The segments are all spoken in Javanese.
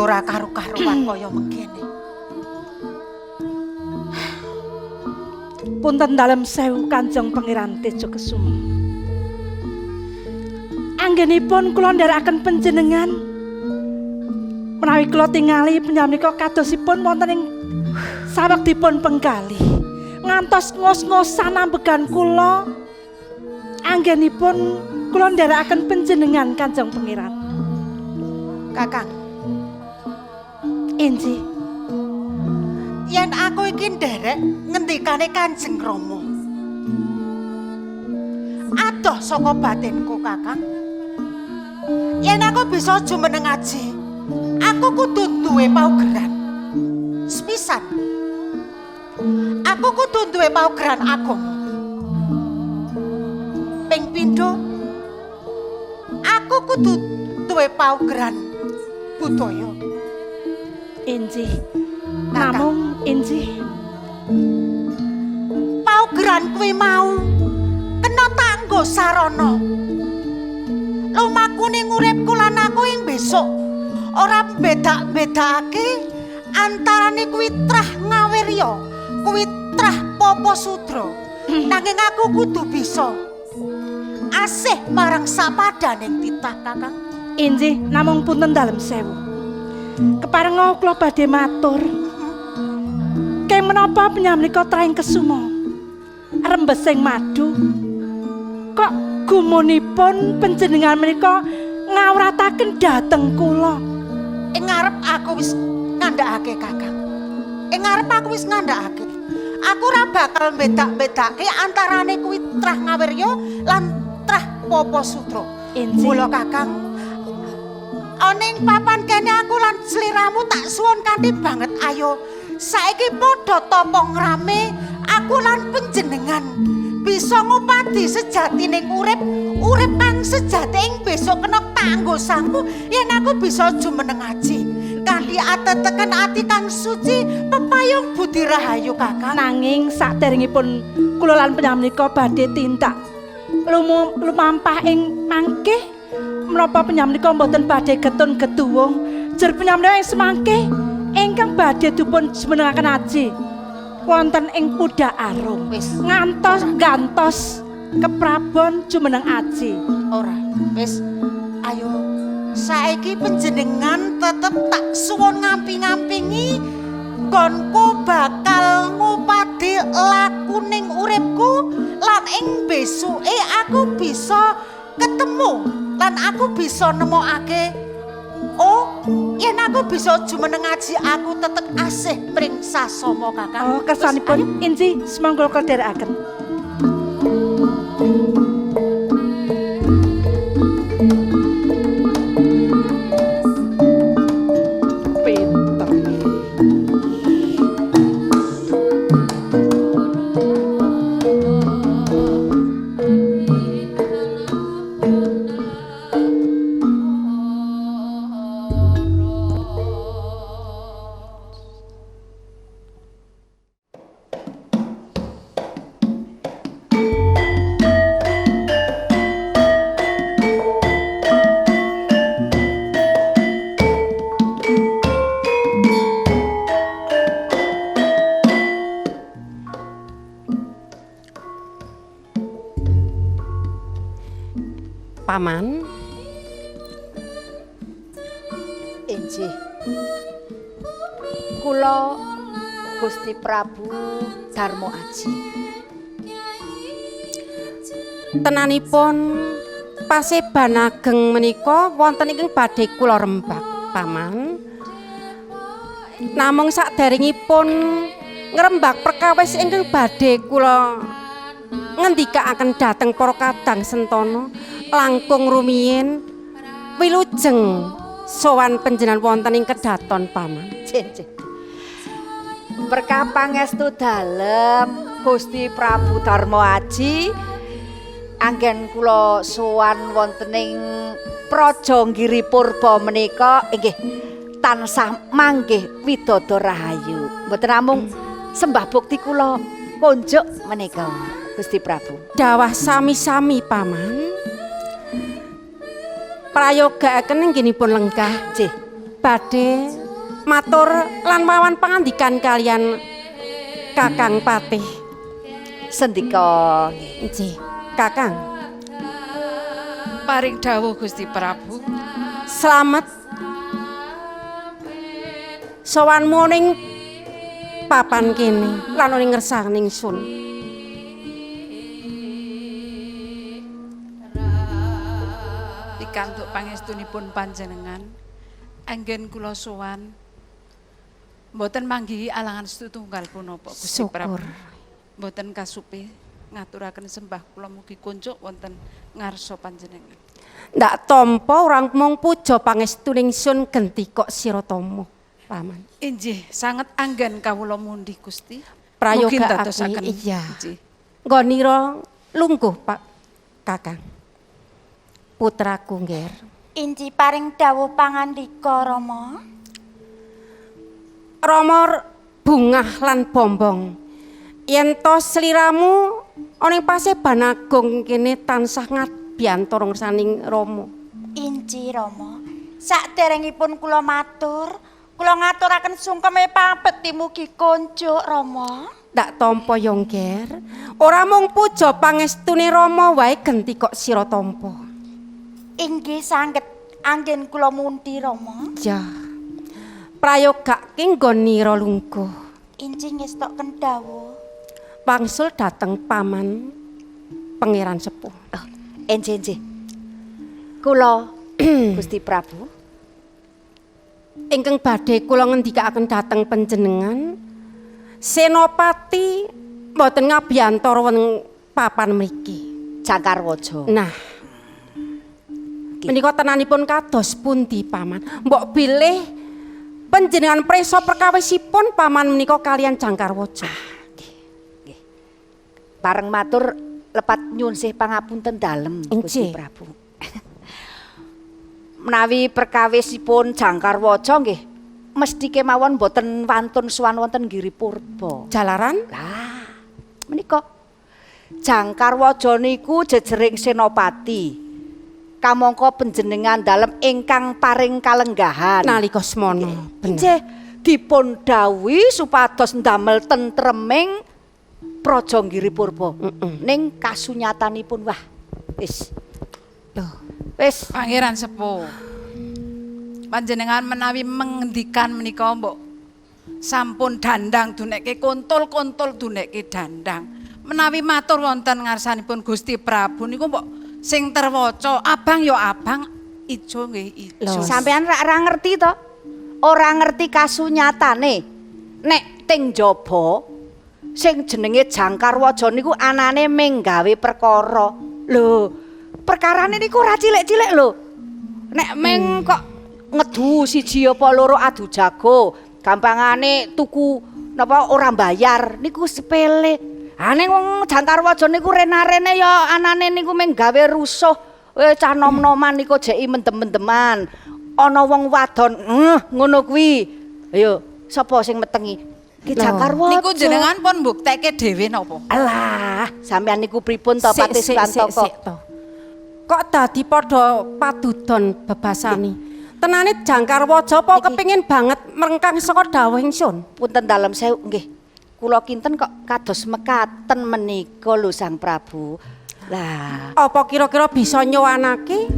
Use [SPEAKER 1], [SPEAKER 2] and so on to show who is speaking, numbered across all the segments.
[SPEAKER 1] ora karu-karuan kaya mengkene.
[SPEAKER 2] Punten dalem sewu Kanjeng Pangeran Tejo Kesuma. Anggenipun kula ndherekaken panjenengan menawi kula tingali panjenengan menika kadosipun wonten ing sawegdipun penggalih. Ngantos ngos-ngosan ambegan kula anggenipun kula ndherekaken panjenengan Kanjeng Pangeran.
[SPEAKER 1] Kakang,
[SPEAKER 2] Injih.
[SPEAKER 1] Yen aku iki nderek ngendikane Kanjeng Rama. Adoh saka batinku, Kakang. Yen aku bisa jumeneng aji, aku kudu duwe paugeran. Sepisan. Aku kudu duwe paugeran agama. Ping pindho, aku kudu duwe paugeran budaya.
[SPEAKER 2] Injih.
[SPEAKER 1] Kakang.
[SPEAKER 2] Namung injih.
[SPEAKER 1] Paugeran kuwi mau kena tak nggo sarana lumaku ning uripku lan aku ing besok ora bedak-bedakake antarane kuwi trah ngawirya, kuwi trah Papa Sudra. Nanging aku kudu bisa asih marang sapadaning titah, Kakang.
[SPEAKER 2] Injih, namung punten dalem sewu. Keparenga kula badhe matur. Keng menapa panjenengan menika trahing kesuma? Rembesing madu. Kok gumunipun panjenengan menika ngawrataken dhateng kula?
[SPEAKER 1] Ing ngarep aku wis ngandhakake, Kakang. Ing ngarep aku wis ngandhakake. Aku ora bakal bedak-bedake antarane kuwi trah ngawirya lan trah Papa Sudra.
[SPEAKER 2] Injih.
[SPEAKER 1] Mula Kakang, ana ing papan kene aku lan sliramu tak suwun kanthi banget, ayo saiki padha tapa ngrame aku lan panjenengan bisa ngupadi sejatining urip, urip kang sejati ing besok kena kanggo sangku yen aku bisa jumeneng aji kanthi ateteken ati kang suci pepayung budi rahayu, Kakang.
[SPEAKER 2] Nanging saderengipun kula lan panjenengan menika badhe tindak lumampah ing mangke, menapa panjenengan menika mboten badhe getun getuwung jer panjenengan menika ing semangke ingkang badhe dipun jumenengaken aji wonten ing Pudha Arum?
[SPEAKER 1] Wis.
[SPEAKER 2] Ngantos gantos keprabon jumeneng aji.
[SPEAKER 1] Ora, wis, ayo saiki panjenengan tetep tak suwun ngampi-ngampingi gonku bakal ngupadi lakuning uripku lan ing besuke aku bisa ketemu lan aku bisa nemokake, oh, yen aku bisa jumeneng aji aku tetep asih pring sasama, Kakang.
[SPEAKER 2] Oh, kersanipun injih, sumangga kula dherekaken. Pinter.
[SPEAKER 3] Paman,
[SPEAKER 4] Injih. Kula Gusti Prabu Darmo Aji.
[SPEAKER 3] Tenanipun paseban ageng menika wonten ingkang badhe kula rembak, Paman. Namung saderengipun ngrembak perkawis ingkang badhe kula ngendikaaken dhateng para kadang sentana, langkung rumiyin wilujeng sowan panjenengan wonten ing kedaton, Paman.
[SPEAKER 4] Injih. Berkah pangestu dalem Gusti Prabu Darmo Aji, anggen kula sowan wonten ing Praja Giri Purba menika inggih tansah manggih widodo rahayu. Mboten namung sembah bukti kula konjuk menika, Gusti Prabu.
[SPEAKER 3] Dawah sami-sami, Paman. Prayogaaken anggenipun lenggah.
[SPEAKER 4] Nggih.
[SPEAKER 3] Badhe matur lan wawan pangandikan kalian Kakang Patih.
[SPEAKER 4] Sendika.
[SPEAKER 3] Nggih, Kakang.
[SPEAKER 5] Paring dawuh Gusti Prabu.
[SPEAKER 3] Slamet sowanmu ning papan kene lan ning ngersaning sun.
[SPEAKER 5] Pikantuk pangestunipun panjenengan, anggen kula sowan mboten manggihi alangan setunggal punapa Gusti Prabu.
[SPEAKER 3] Syukur.
[SPEAKER 5] Mboten kasupe ngaturaken sembah kula mugi kunjuk wonten ngarsa panjenengan.
[SPEAKER 3] Ndak tampa ora mung puja pangestuning sun genti kok sira tama, Paman.
[SPEAKER 5] Inggih, sanget anggen kawula mundi Gusti.
[SPEAKER 3] Prayoga
[SPEAKER 5] Mugi ndadosaken.
[SPEAKER 3] iya.
[SPEAKER 5] Inggih.
[SPEAKER 3] Nggonira lungguh Pak Kakang. Putraku Ngger.
[SPEAKER 1] Inji paring dawuh pangandika Rama.
[SPEAKER 3] Rama bungah lan bombong. Yen to sliramu ana ing Paseban Agung kene tansah ngabiyantara ngersaning Rama.
[SPEAKER 1] Inji Rama. Saderengipun kula matur, kula ngaturaken sungkeme pabekti mugi konjuk Rama.
[SPEAKER 3] Ndak tampa yo Ngger. Ora mung puja pangestune Rama wae genti kok sira tampa.
[SPEAKER 1] Inggih sanget anggen kula mundi Rama.
[SPEAKER 3] Ya. Prayogake nggonira lungguh.
[SPEAKER 1] Inji ngestoken dawuh.
[SPEAKER 3] Wangsul dateng paman Pangeran Sepuh.
[SPEAKER 4] Oh, enje enje. Kula Gusti Prabu.
[SPEAKER 3] Ingkang badhe kula ngendikaaken dhateng panjenengan, Senopati mboten ngabiyantara wonten papan mriki.
[SPEAKER 4] Jangkarwaja.
[SPEAKER 3] Nah, menika tenanipun kados pundi paman? Mbok bilih panjenengan prisa perkawisipun paman menika kalian Jangkarwaja.
[SPEAKER 4] Nggih. Pareng matur lepat nyuwun sih pangapunten dalem Gusti
[SPEAKER 3] Inggih.
[SPEAKER 4] Prabu. Menawi perkawisipun Jangkarwaja nggih mesti kemawon boten wantun sowan wonten Giri Purba.
[SPEAKER 3] Jalaran?
[SPEAKER 4] Lah, menika Jangkarwaja niku jejering senopati. Kamangka panjenengan dalem ingkang paring kalenggahan.
[SPEAKER 3] Nalika semono. Bener.
[SPEAKER 4] Nggih, dipun dawuhi supados ndamel tentreming Praja Giri Purba. Ning kasunyatanipun wah wis
[SPEAKER 3] Loh,
[SPEAKER 4] wis
[SPEAKER 5] Pangeran Sepuh. Panjenengan menawi mengendikan menika mbok sampun dandang dunekke kontol-kontol dunekke dandang. Menawi matur wonten ngarsanipun Gusti Prabu niku mbok sing terwaca abang ya abang, ijo nggih ijo.
[SPEAKER 3] Loh.
[SPEAKER 4] Sampean rak ora ngerti to? Ora ngerti kasunyatane. Nek ting jaba sing jenenge Jangkarwaja niku anane ming gawe perkara. Lho, perkarane niku ora cilik-cilik lho. Nek ming kok ngedu siji apa loro adu jago, gampangane tuku napa ora bayar niku sepele. Ha ning wong Jangkarwaja niku rena-rene ya anane niku ming gawe rusuh. Cah nom-noman niku jeki mendem-mendeman. Ana wong wadon ngono kuwi. Ayo, sapa sing metengi? Ki Jangkarwaja.
[SPEAKER 5] Niku jenengan pun mbuktekke dhewe napa?
[SPEAKER 4] Alah, sampean niku pripun to Patih
[SPEAKER 3] Sik, sik,
[SPEAKER 4] Swantaka?
[SPEAKER 3] sik, to. Kok dadi padha padudon bebasani? Tenane Jangkarwaja apa kepengin banget merengkang saka dawuh ingsun?
[SPEAKER 4] Punten dalem sewu nggih. Kula kinten kok kados mekaten menika lho Sang Prabu. Lah,
[SPEAKER 3] Apa kira-kira bisa nyowanake?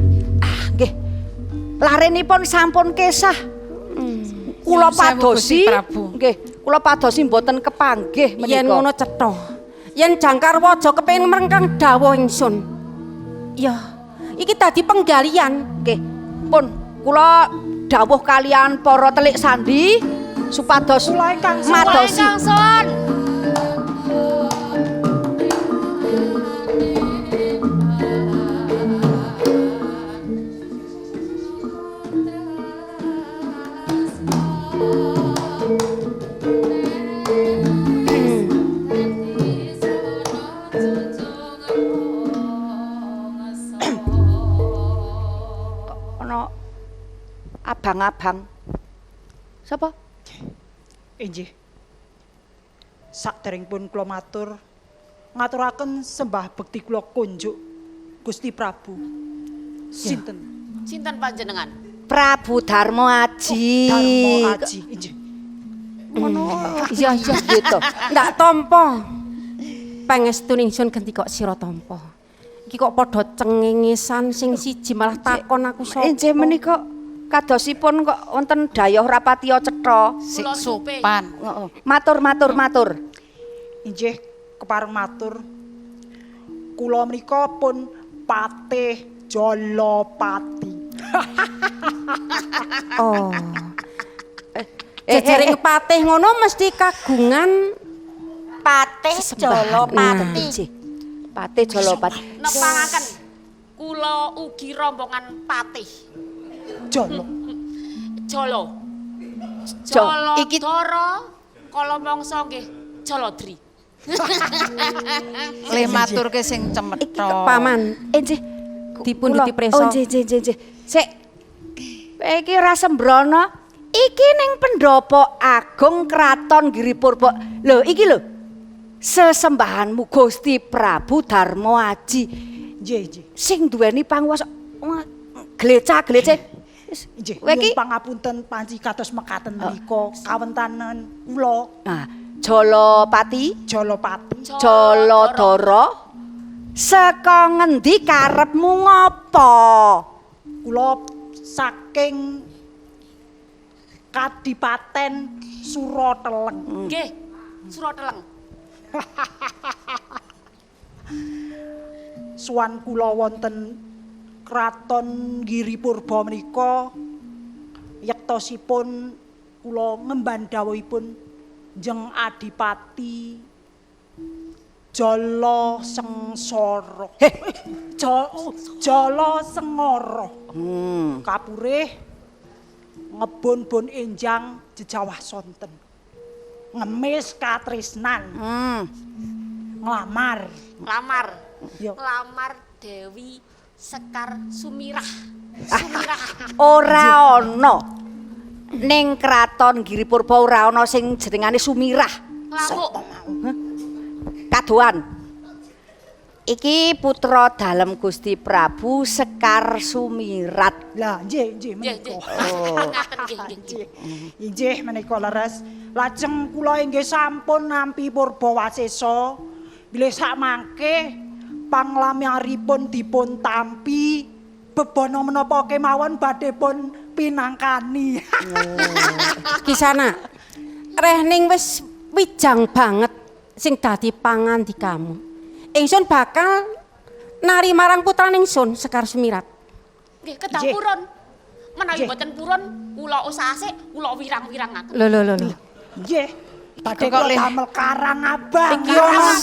[SPEAKER 4] ah nggih. Larenipun sampun kesah. Kula
[SPEAKER 5] Nyuwun sewu,
[SPEAKER 4] padosi
[SPEAKER 5] Gusti Prabu.
[SPEAKER 4] nggih, kula padosi mboten kepanggih menika.
[SPEAKER 3] Yen ngono cetha. Yen Jangkarwaja kepengin merengkang dawuh ingsun. Ya, iki dadi penggalian.
[SPEAKER 4] Nggih, pun kula dawuh kalian para telik sandi supados madosi. Ana abang-abang. Sapa?
[SPEAKER 2] Inggih. Saderengipun kula matur ngaturaken sembah bekti kula kunjuk Gusti Prabu. Sinten?
[SPEAKER 6] Sinten panjenengan?
[SPEAKER 4] Prabu Darma Aji.
[SPEAKER 1] Darma Aji. Inggih.
[SPEAKER 4] Ngono. Iya iya gitu.
[SPEAKER 3] Ndak tampa. Pangestu ingsun genti kok sira tampa. Iki kok padha cengengesan sing siji malah takon aku sapa.
[SPEAKER 4] Inggih menika kadosipun kok wonten dayoh rapatiya cetha.
[SPEAKER 5] Sik sopan.
[SPEAKER 4] Heeh. Matur matur matur.
[SPEAKER 1] Inggih kepareng matur. Kula menika pun Patih Jalapati.
[SPEAKER 3] Oh. Jejering patih ngono mesti kagungan
[SPEAKER 1] Patih
[SPEAKER 3] Sesembahan.
[SPEAKER 1] Jalapati.
[SPEAKER 4] Inggih. Patih Jalapati.
[SPEAKER 6] Nepangaken kula ugi rombongan patih.
[SPEAKER 1] Jala.
[SPEAKER 6] Jala.
[SPEAKER 4] Jo,
[SPEAKER 6] Jala
[SPEAKER 4] iki-
[SPEAKER 6] Dara kala mangsa nggih Jaladri.
[SPEAKER 5] Le maturke sing cemethok.
[SPEAKER 3] Paman.
[SPEAKER 4] Inggih.
[SPEAKER 3] Dipun
[SPEAKER 4] Kula-
[SPEAKER 3] ditipreso.
[SPEAKER 4] Oh nggih nggih nggih nggih. Sik. Iki ora sembrono. Iki ning pendopo agung kraton Giri Purba. Lho iki lho. Sesembahanmu Gusti Prabu Darma Aji
[SPEAKER 1] Nggih, nggih.
[SPEAKER 4] sing duweni panguwasa glecah-glece.
[SPEAKER 1] Nggih.
[SPEAKER 4] Kowe iki
[SPEAKER 1] Nyuwun pangapunten panci kados mekaten menika kawentanan kula
[SPEAKER 4] nah, Jalapati,
[SPEAKER 1] Jalapati.
[SPEAKER 4] Jaladara saka ngendi karepmu ngopo?
[SPEAKER 1] Kula saking Kadipaten Surateleng.
[SPEAKER 6] Nggih, Surateleng.
[SPEAKER 1] Suwan kula wonten Kraton Giri Purba menika yektosipun kula ngemban dawuhipun Jeng Adipati Jala Sengsara. Jala Sengara. Kapurih ngebon-bon enjang jejawah sonten. Ngemis katresnan. Nglamar.
[SPEAKER 6] Lamar.
[SPEAKER 1] Yo.
[SPEAKER 6] Lamar Dewi Sekar Sumirah. Sumirah.
[SPEAKER 4] Ora ana. Ning kraton Giri Purba ora ana sing jenengane Sumirah.
[SPEAKER 6] Lamuk.
[SPEAKER 4] Kadoan. Iki putra dalem Gusti Prabu Sekar Sumirat.
[SPEAKER 1] Lah, nggih, nggih
[SPEAKER 6] Nggih,
[SPEAKER 1] menika.
[SPEAKER 6] nggih. Ngaten nggih, nggih.
[SPEAKER 1] Nggih. Inggih menika leres. Lajeng kula inggih sampun nampi purba wasesa. Bilih sakmangke panglamaripun dipun tampi bebana menapa kemawon badhe pun pinangkani.
[SPEAKER 3] Kisana. Rehning wis wijang banget sing dadi pangandikamu. Ingsun bakal nari marang putrane ingsun Sekar Sumirat.
[SPEAKER 6] Nggih, kedah purun. Menawi
[SPEAKER 1] Nggih.
[SPEAKER 6] mboten purun, kula usah-asik, kula wirang-wirangaken.
[SPEAKER 3] Lho lho lho lho.
[SPEAKER 1] Nggih. Badhe
[SPEAKER 5] Kok
[SPEAKER 1] kula
[SPEAKER 5] leh.
[SPEAKER 1] damel karang abang.
[SPEAKER 5] Iki ono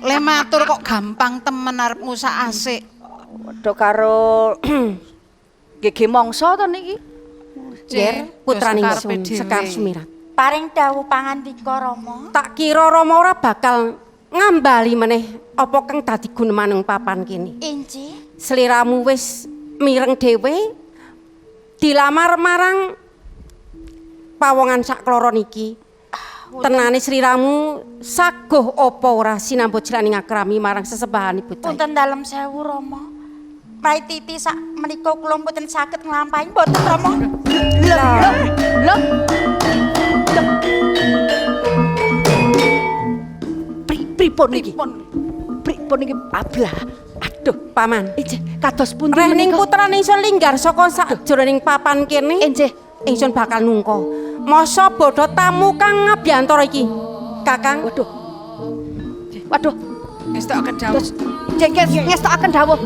[SPEAKER 5] le matur kok gampang temen arep ngusak-asik.
[SPEAKER 4] Padha karo Gege mangsa to niki.
[SPEAKER 3] Yer putrane
[SPEAKER 5] Terus karepe
[SPEAKER 3] ingsun
[SPEAKER 5] dhewe.
[SPEAKER 3] Sekar Sumirat.
[SPEAKER 1] Paring dawuh pangandika Rama.
[SPEAKER 3] Tak kira Rama ora bakal ngambali meneh apa kang dadi gunemaneng papan kene.
[SPEAKER 1] Inggih.
[SPEAKER 3] Sliramu wis mireng dhewe dilamar marang pawongan sakloron iki. Tenane sliramu saguh apa ora sinambut jroning akrami marang sesembahan bocah.
[SPEAKER 1] Punten dalem sewu Rama. Rai titi sak menika kula mboten saged nglampahi mboten Rama.
[SPEAKER 4] Lho, lho. Pripun iki? Pripun iki ablah? Aduh,
[SPEAKER 3] Paman.
[SPEAKER 4] Inggih, kados pundi
[SPEAKER 3] Rehning
[SPEAKER 4] menika?
[SPEAKER 3] putrane ingsun linggar saka sajroning papan kene.
[SPEAKER 4] Inggih.
[SPEAKER 3] Ingsun bakal nungka. Masa bodho tamu kang ngabiyantara iki, Kakang.
[SPEAKER 4] Waduh. Waduh,
[SPEAKER 5] Ngestokaken dawuh.
[SPEAKER 4] terus nggih ngestokaken dawuh.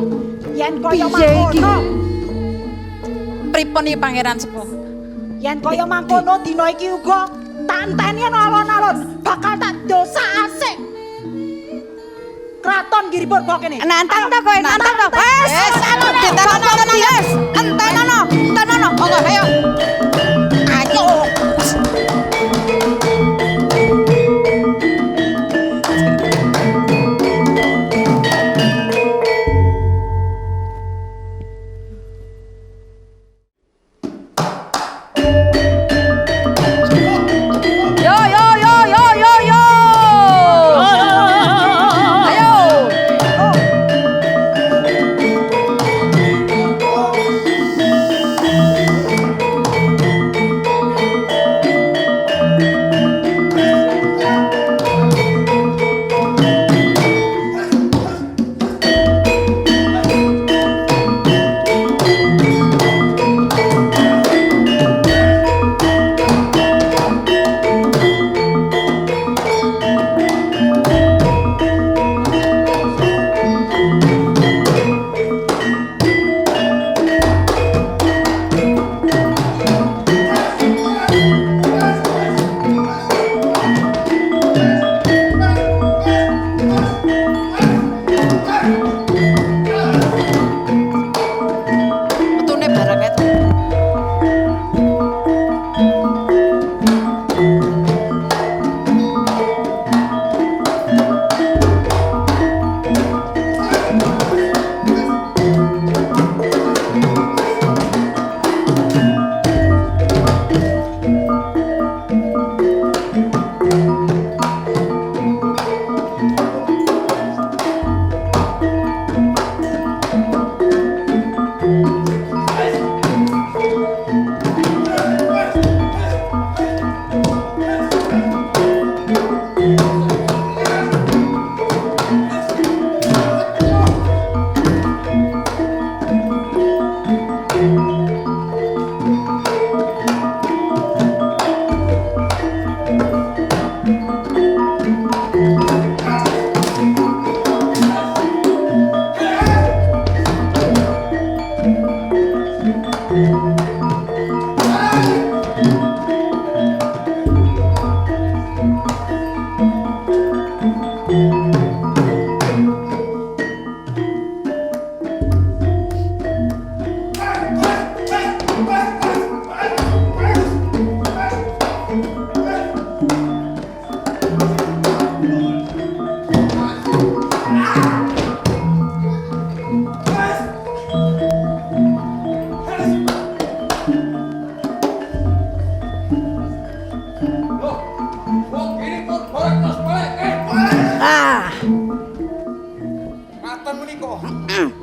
[SPEAKER 1] Yen kaya
[SPEAKER 4] Piye iki?
[SPEAKER 1] mangkono,
[SPEAKER 5] Pripun iki Pangeran Sepuh?
[SPEAKER 1] yen kaya mangkono dina iki uga tak enteni ana alon-alon bakal tak dosa asik. Kraton Giri Purba kene.
[SPEAKER 4] Nantang to kowe, nantang to. Wes,
[SPEAKER 5] Wes, ditenono wes. Entenono, entenono. Monggo ayo. Ayo.
[SPEAKER 4] Yo yo yo yo yo yo. Ayo.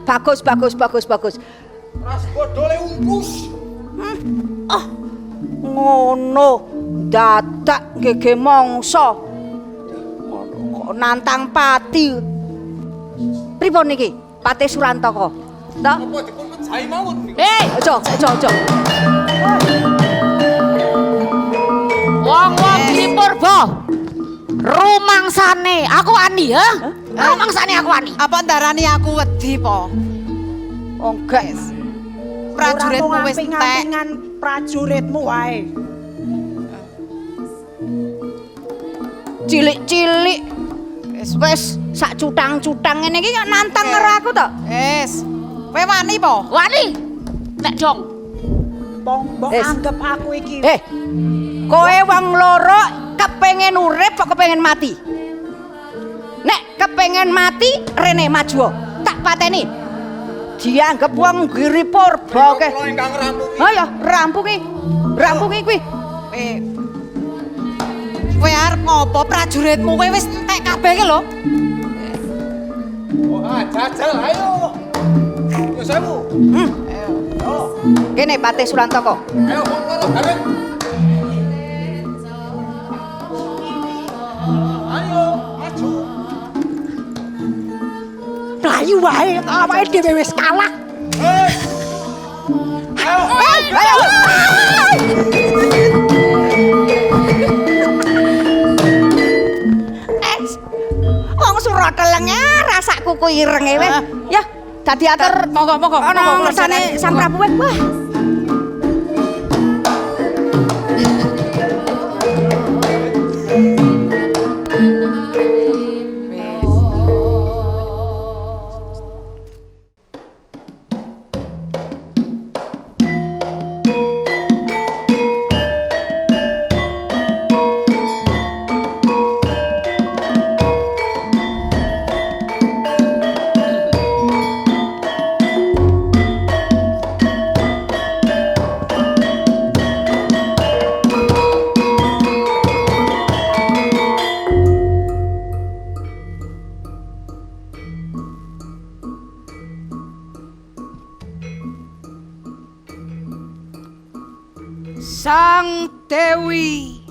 [SPEAKER 4] Bagus, bagus, bagus, bagus.
[SPEAKER 7] Ras bodole umpus.
[SPEAKER 4] Ah, ngono dadak gege mangsa. Ngono kok nantang pati. Pripun niki? Patih Surantaka. Toh?
[SPEAKER 7] Apa dipun pejahi mawon niku?
[SPEAKER 4] Eh, aja, aja, aja.
[SPEAKER 1] Wong-wong Giri Purba. Rumangsane aku wani ya. Rumangsane aku wani.
[SPEAKER 5] Apa ndarani aku wedi po?
[SPEAKER 4] Oh, enggak.
[SPEAKER 5] Prajuritmu wis entek.
[SPEAKER 2] Ngamping-ngampingan prajuritmu wae.
[SPEAKER 4] Cilik-cilik. Wis sak cutang-cutang ngene iki kok nantang karo aku to.
[SPEAKER 5] Wis. Kowe wani po?
[SPEAKER 1] Wani. Nek dong.
[SPEAKER 2] Wong mbok
[SPEAKER 4] Wis.
[SPEAKER 2] anggap aku iki.
[SPEAKER 4] Eh. Kowe wong loro kepengin urip apa kepengin mati? Nek kepengin mati rene maju. Tak pateni. Dianggep wong Giri Purba ke.
[SPEAKER 7] Kula ingkang ngrampungi.
[SPEAKER 4] Ha ya, rampungi. Rampungi kuwi.
[SPEAKER 5] Kowe Kowe arep ngopo prajuritmu kowe wis entek kabeh ki lho.
[SPEAKER 7] Oh, ah, jajal ayo. Yo sewu.
[SPEAKER 4] Kene Patih Surantaka.
[SPEAKER 7] Ayo wong loro bareng. Ayo, maju.
[SPEAKER 2] Mlayu wae, awake dhewe wis kalah.
[SPEAKER 7] Hei. Ayo.
[SPEAKER 4] Ayo. Eh, wong Suratelenge rasak kuku irenge weh. Ya, dadi atur
[SPEAKER 5] Monggo monggo.
[SPEAKER 4] ana
[SPEAKER 5] monggo,
[SPEAKER 4] ngersane Sang Prabu weh. Wah.
[SPEAKER 5] Sang Dewi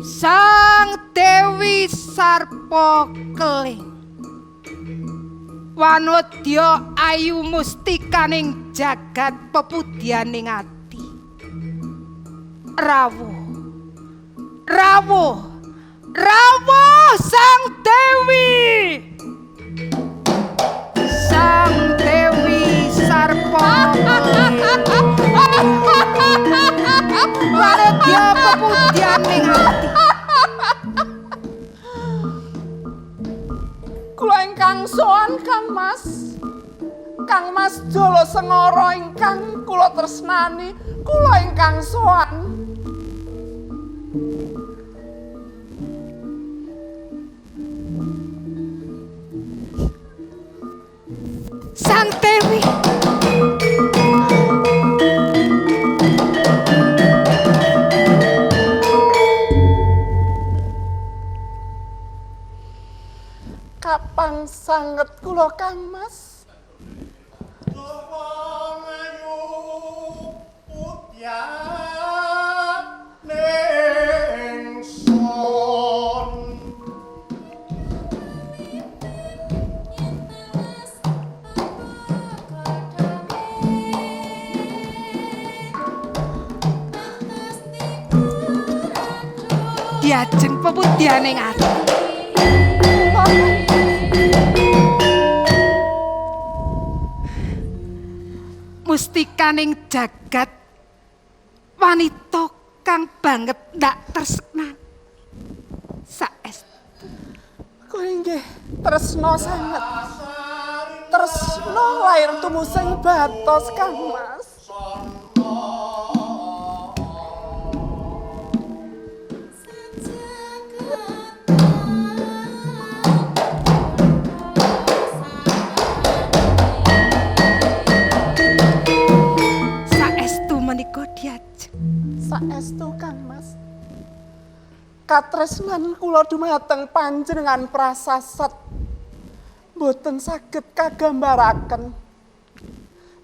[SPEAKER 5] Sang Dewi Sarpa Keling Wanodya ayu mustikaning jagat pepudyaning ati. Rawuh Rawuh Rawuh Sang Dewi Sang Dewi Sarpa Keling Wanodya pepudyaning ati.
[SPEAKER 8] Kula ingkang sowan Kang Mas. Kang Mas Jolo Sengoro ingkang kula tresnani, kula ingkang sowan.
[SPEAKER 5] Sang Dewi.
[SPEAKER 8] Kapan sanget kula Kang Mas?
[SPEAKER 7] Wong ayu putyaning sun.
[SPEAKER 5] Diajeng pepudyaning ati. Mustikaning jagat wanita kang banget ndak tresnan. Saestu.
[SPEAKER 8] Kula inggih tresna sanget. Tresna lair tumusing batos Kang Mas.
[SPEAKER 5] Saestu menika diajeng.
[SPEAKER 8] Saestu Kang Mas. Katresnan kula dumateng panjenengan prasasat. Mboten saged kagambaraken.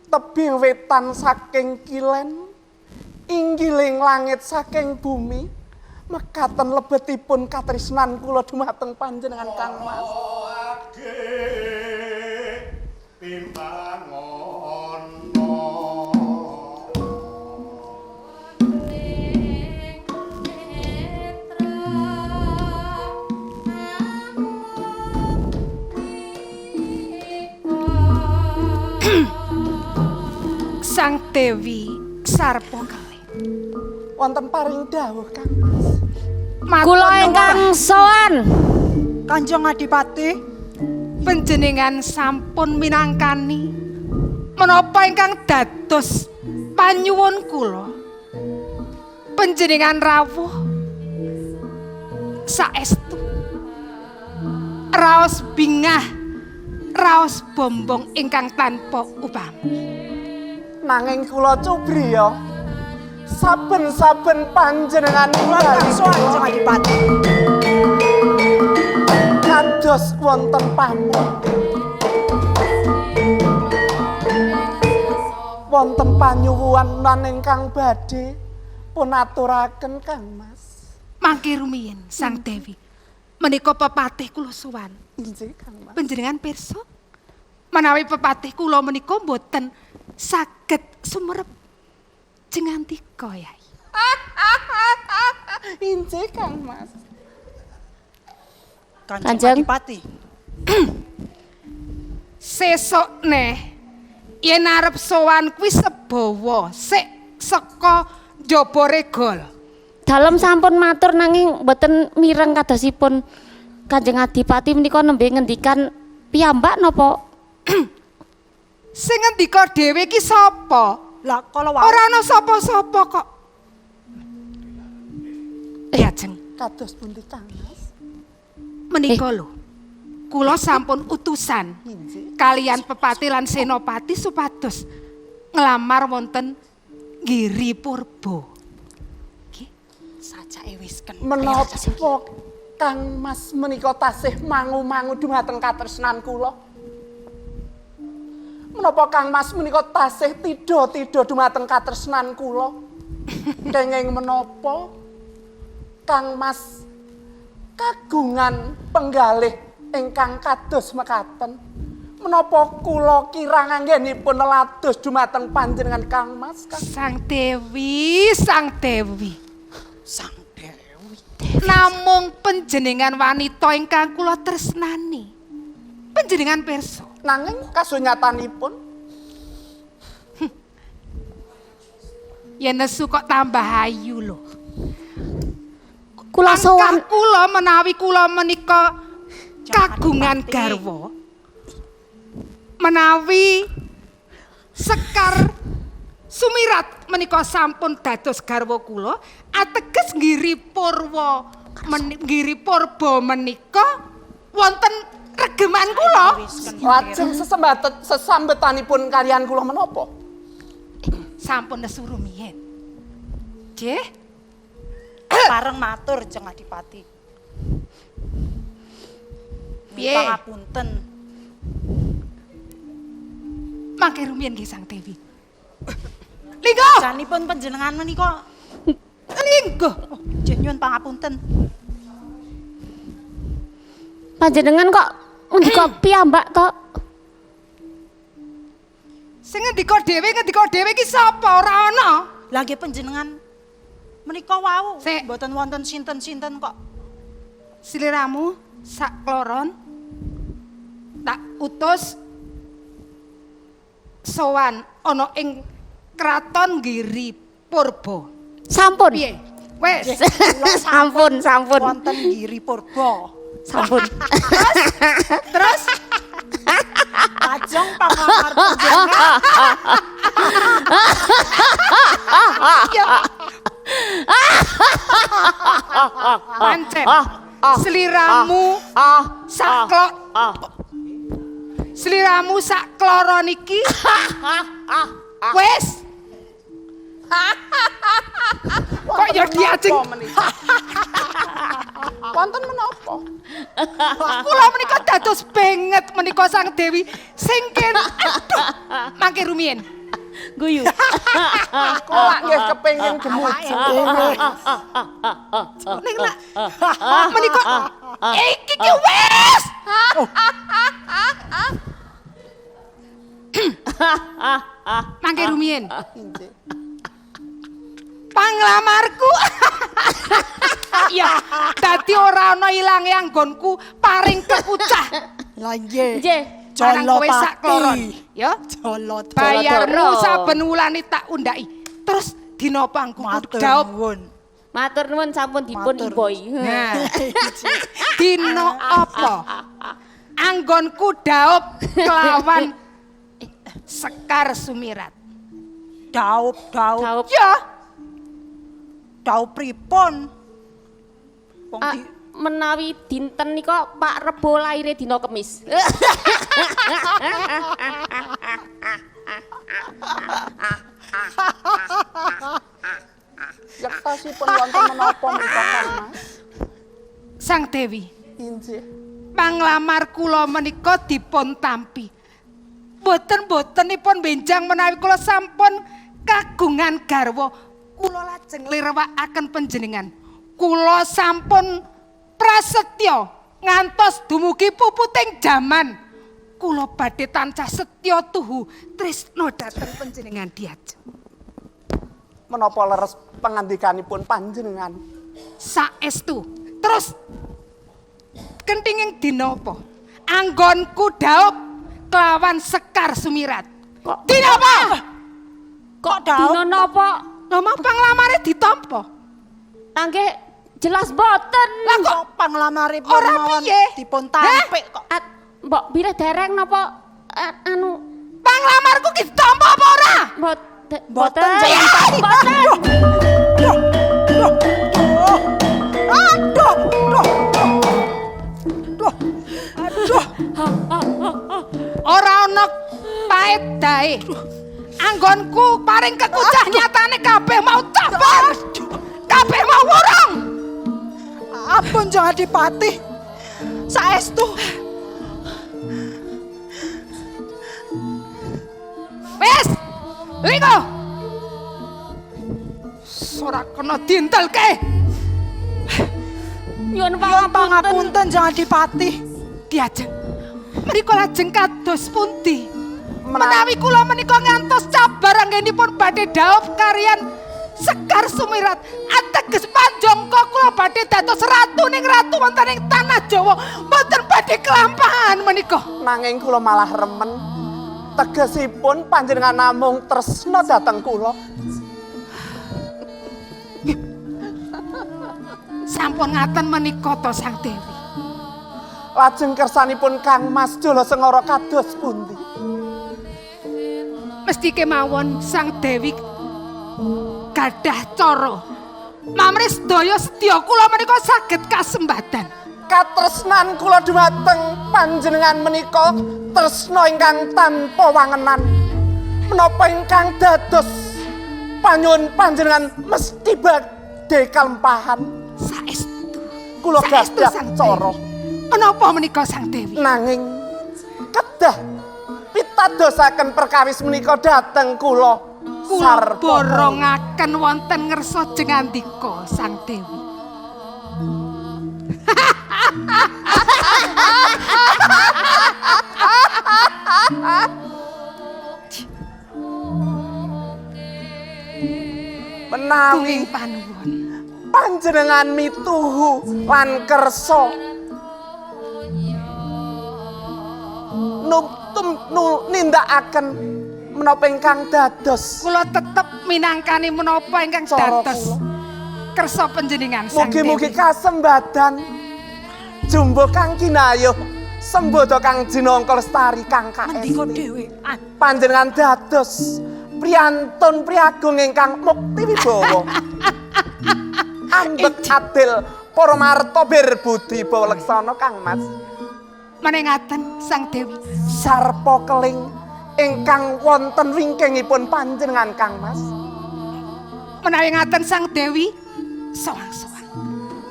[SPEAKER 8] Tebih wetan saking kilen, inggiling langit saking bumi, mekaten lebetipun katresnan kula dumateng panjenengan Kang Mas.
[SPEAKER 5] Sang Dewi Sarpo Keling.
[SPEAKER 8] Wonten paring dawuh Kang Mas.
[SPEAKER 3] Kula ingkang sowan.
[SPEAKER 1] Kanjeng Adipati,
[SPEAKER 5] Panjenengan sampun minangkani menapa ingkang dados panyuwun kula. Panjenengan rawuh saestu raos bingah, raos bombong ingkang tanpa upami.
[SPEAKER 8] Nanging kula cubriya saben-saben panjenengan
[SPEAKER 1] kula ingkang sowan Kanjeng Adipati.
[SPEAKER 8] Kados wonten pamit. Wonten panyuwunan ingkang badhe pun aturaken Kang Mas.
[SPEAKER 5] Mangke rumiyin Sang Dewi. Menika pepatih kula sowan.
[SPEAKER 8] Inggih Kang Mas.
[SPEAKER 5] Panjenengan pirsa menawi pepatih kula menika mboten saged sumerep jengantika Yai.
[SPEAKER 8] Inggih Kang Mas.
[SPEAKER 1] Kanjeng Adipati.
[SPEAKER 5] Sesuk neh yen arep sowan kuwi sebawa sik saka njaba regol.
[SPEAKER 3] Dalem sampun matur nanging mboten mireng kadosipun Kanjeng Adipati menika nembe ngendikan piyambak napa?
[SPEAKER 5] Sing ngendika dhewe iki sapa?
[SPEAKER 1] Lah kala wau
[SPEAKER 5] Ora ana sapa-sapa kok. Ya Jeng,
[SPEAKER 8] Kados pundi Kang Mas?
[SPEAKER 5] menika lho. Kula sampun utusan kalian pepati lan senopati supados nglamar wonten Giri Purba.
[SPEAKER 1] Sajake wis ken.
[SPEAKER 8] Menapa Kang Mas menika tasih mangu-mangu dumateng katresnan kula? Menapa Kang Mas menika tasih tidha-tidha dumateng katresnan kula? Kenging menapa Kang Mas kagungan penggalih ingkang kados mekaten? Menapa kula kirang anggenipun nelados dumateng panjenengan Kang Mas? Kang?
[SPEAKER 5] Sang Dewi, Sang Dewi.
[SPEAKER 1] Sang Dewi.
[SPEAKER 5] Namung panjenengan wanita ingkang kula tresnani. Panjenengan pirsa.
[SPEAKER 8] Nanging kasunyatanipun
[SPEAKER 5] Yen nesu kok tambah ayu lho.
[SPEAKER 3] Kula sowan
[SPEAKER 5] Angkah kula menawi kula menika kagungan garwa. Menawi Sekar Sumirat menika sampun dados garwa kula, ateges Giri Purwa Giri Purba menika wonten regeman kula.
[SPEAKER 8] Lajeng sesambetanipun kalian kula menapa?
[SPEAKER 5] Sampun nesu rumiyin. Nggih.
[SPEAKER 1] Pareng matur Jeng Adipati.
[SPEAKER 5] Piye?
[SPEAKER 1] Pangapunten.
[SPEAKER 5] Mangke rumiyin nggih Sang Dewi. Lingguh.
[SPEAKER 1] Janipun panjenengan menika
[SPEAKER 5] Lingguh.
[SPEAKER 1] oh, nggih nyuwun pangapunten.
[SPEAKER 3] Panjenengan kok ngendika piyambak to?
[SPEAKER 5] Sing ngendika dhewe iki sapa? Ora ana.
[SPEAKER 1] Lah nggih panjenengan menika wau
[SPEAKER 5] Sik.
[SPEAKER 1] mboten wonten sinten-sinten kok.
[SPEAKER 5] Sliramu sakloron tak utus sowan ana ing Kraton Giri Purba.
[SPEAKER 3] Sampun.
[SPEAKER 5] Piye? Wes.
[SPEAKER 3] Sampun, sampun.
[SPEAKER 1] Wonten Giri Purba.
[SPEAKER 3] Sampun.
[SPEAKER 5] Terus
[SPEAKER 1] Lajeng pangamar panjenengan
[SPEAKER 5] ya. Pancen sliramu saklok sliramu sakloron iki wis. Kok ya diajeng.
[SPEAKER 8] Wonten menapa?
[SPEAKER 5] Kula menika dados banget menika Sang Dewi sing ken aduh mangke rumiyin.
[SPEAKER 6] Guyu.
[SPEAKER 8] Kula lak nggih kepengin gemujuk.
[SPEAKER 5] Ning lak menika iki ki wis. Mangke rumiyin.
[SPEAKER 8] Inggih.
[SPEAKER 5] Panglamarku. Ya, dadi ora ana ilange anggonku paring kekucah.
[SPEAKER 9] Lah nggih.
[SPEAKER 6] Nggih.
[SPEAKER 5] Marang kowe sak kloron, ya.
[SPEAKER 9] Jolo
[SPEAKER 5] Bayarmu saben wulane tak undhaki. Terus dina pangku
[SPEAKER 9] Matur
[SPEAKER 5] daup.
[SPEAKER 9] nuwun.
[SPEAKER 6] Matur nuwun sampun dipun
[SPEAKER 9] Matur.
[SPEAKER 6] iboi.
[SPEAKER 5] Nah, dina apa? Anggonku daup kelawan Sekar Sumirat.
[SPEAKER 1] Daup, daup,
[SPEAKER 6] Daup.
[SPEAKER 5] Ya,
[SPEAKER 1] daup pripun? Wong
[SPEAKER 6] Ah,
[SPEAKER 1] di
[SPEAKER 6] menawi dinten nika Pak Rebo laire dina Kemis.
[SPEAKER 8] Yektosipun wonten menapa menika Kang Mas?
[SPEAKER 5] Sang Dewi.
[SPEAKER 8] Inggih.
[SPEAKER 5] Panglamar kula menika dipun tampi. Boten-botenipun benjang menawi kula sampun kagungan garwa, kula lajeng lirwakaken panjenengan. Kula sampun prasetya ngantos dumugi puputing jaman. Kula badhe tansah setya tuhu tresna dhateng panjenengan diajeng.
[SPEAKER 8] Menapa leres pangandikanipun panjenengan?
[SPEAKER 5] Saestu. Terus kentinging dina apa? Anggonku daup kelawan Sekar Sumirat.
[SPEAKER 6] Kok-
[SPEAKER 5] Dina apa?
[SPEAKER 6] Kok
[SPEAKER 1] daup?
[SPEAKER 6] dina napa?
[SPEAKER 5] Lha mau panglamare ditampa.
[SPEAKER 6] Nggih jelas boten.
[SPEAKER 5] Lah kok
[SPEAKER 1] kok panglamaripun
[SPEAKER 5] Ora
[SPEAKER 1] mawon
[SPEAKER 5] piye?
[SPEAKER 1] dipun tampik kok.
[SPEAKER 6] At, mbok bilih dereng napa anu
[SPEAKER 5] panglamarku ki ditampa apa ora?
[SPEAKER 6] mbot
[SPEAKER 1] Boten,
[SPEAKER 6] boten.
[SPEAKER 1] jangan pati.
[SPEAKER 6] Boten.
[SPEAKER 1] Duh, duh, duh. Aduh, duh, duh. Duh, aduh.
[SPEAKER 5] Ora ana paedahe. Anggonku paring kekucah nyatane kabeh mau cabar. Kabeh mau wurung.
[SPEAKER 1] Ampun Jeng Adipati. Saestu.
[SPEAKER 5] Wis. Liko. Ora kena dintelke.
[SPEAKER 6] Nyuwun
[SPEAKER 1] Nyuwun
[SPEAKER 6] pangapunten.
[SPEAKER 1] pangapunten Jeng Adipati.
[SPEAKER 5] Diajeng. Mriku lajeng kados pundi? Menawi kula menika ngantos cabar anggenipun badhe daup kariyan Sekar Sumirat ateges panjangka kula badhe dados ratu ning ratu wonten ing tanah Jawa mboten badhe kelampahan menika.
[SPEAKER 8] Nanging kula malah remen. Tegesipun panjenengan namung tresna dhateng kula.
[SPEAKER 5] Sampun ngaten menika to Sang Dewi.
[SPEAKER 8] Lajeng kersanipun Kang Mas Jolo Sengara kados pundi?
[SPEAKER 5] Mesti kemawon Sang Dewi gadah cara. Mamrih sedaya sedya kula menika saged kasembadan.
[SPEAKER 8] Katresnan kula dhumateng panjenengan menika tresna ingkang tanpa wangenan. Menapa ingkang dados panyuwun panjenengan mesti badhe kalempahan.
[SPEAKER 5] Saestu.
[SPEAKER 8] Kula
[SPEAKER 5] Saestu,
[SPEAKER 8] gadah
[SPEAKER 5] Sang
[SPEAKER 8] cara.
[SPEAKER 5] Dewi. Menapa menika Sang Dewi?
[SPEAKER 8] Nanging kedah pitadosaken perkawis menika dhateng kula.
[SPEAKER 5] Kula
[SPEAKER 8] Sarpa
[SPEAKER 5] borongaken wonten ngersa jengandika Sang Dewi.
[SPEAKER 8] Menawi
[SPEAKER 5] Gunging panuwun.
[SPEAKER 8] panjenengan mituhu lan kersa nindakaken menapa ingkang dados
[SPEAKER 5] Kula tetep minangkani menapa ingkang
[SPEAKER 8] Cara
[SPEAKER 5] dados
[SPEAKER 8] kula.
[SPEAKER 5] kersa panjenengan Sang
[SPEAKER 8] mugi-mugi
[SPEAKER 5] Dewi.
[SPEAKER 8] kasembadan jumbo kang kinayuh sembodo kang jinangka lestari kang
[SPEAKER 1] Mendika
[SPEAKER 8] kaesti
[SPEAKER 1] dhewe.
[SPEAKER 8] panjenengan dados priyantun priyagung ingkang mukti wibawa ambek adil para marta bir budi bawa leksana Kang Mas.
[SPEAKER 5] Menengaten Sang Dewi.
[SPEAKER 8] Sarpa keling ingkang wonten wingkingipun panjenengan Kang Mas.
[SPEAKER 5] Menawi ngaten Sang Dewi, soang-soang.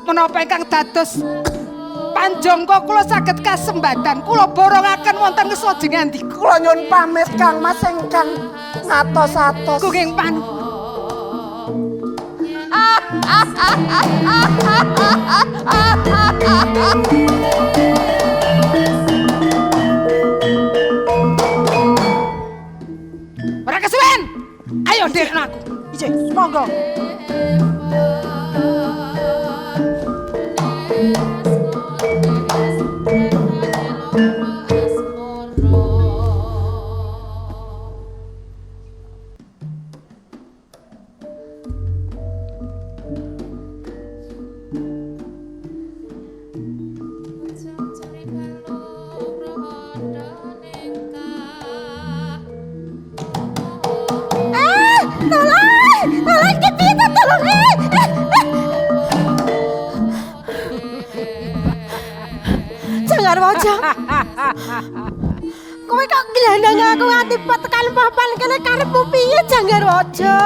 [SPEAKER 5] Menapa ingkang dados panjangka kula saged kasembadan kula borongaken wonten ngersa jengandika.
[SPEAKER 8] Kula nyuwun pamit Kang Mas ingkang ngatos-atos.
[SPEAKER 5] Gunging panuwun. Ora kesuwen. Ayo nderekno aku.
[SPEAKER 2] Ije, monggo.
[SPEAKER 3] Tolong, tolong iki piye to, tolong.
[SPEAKER 2] Jangan waja. Kowe kok nglandang aku nganti tekan papan kene karepmu piye Janggar Waja?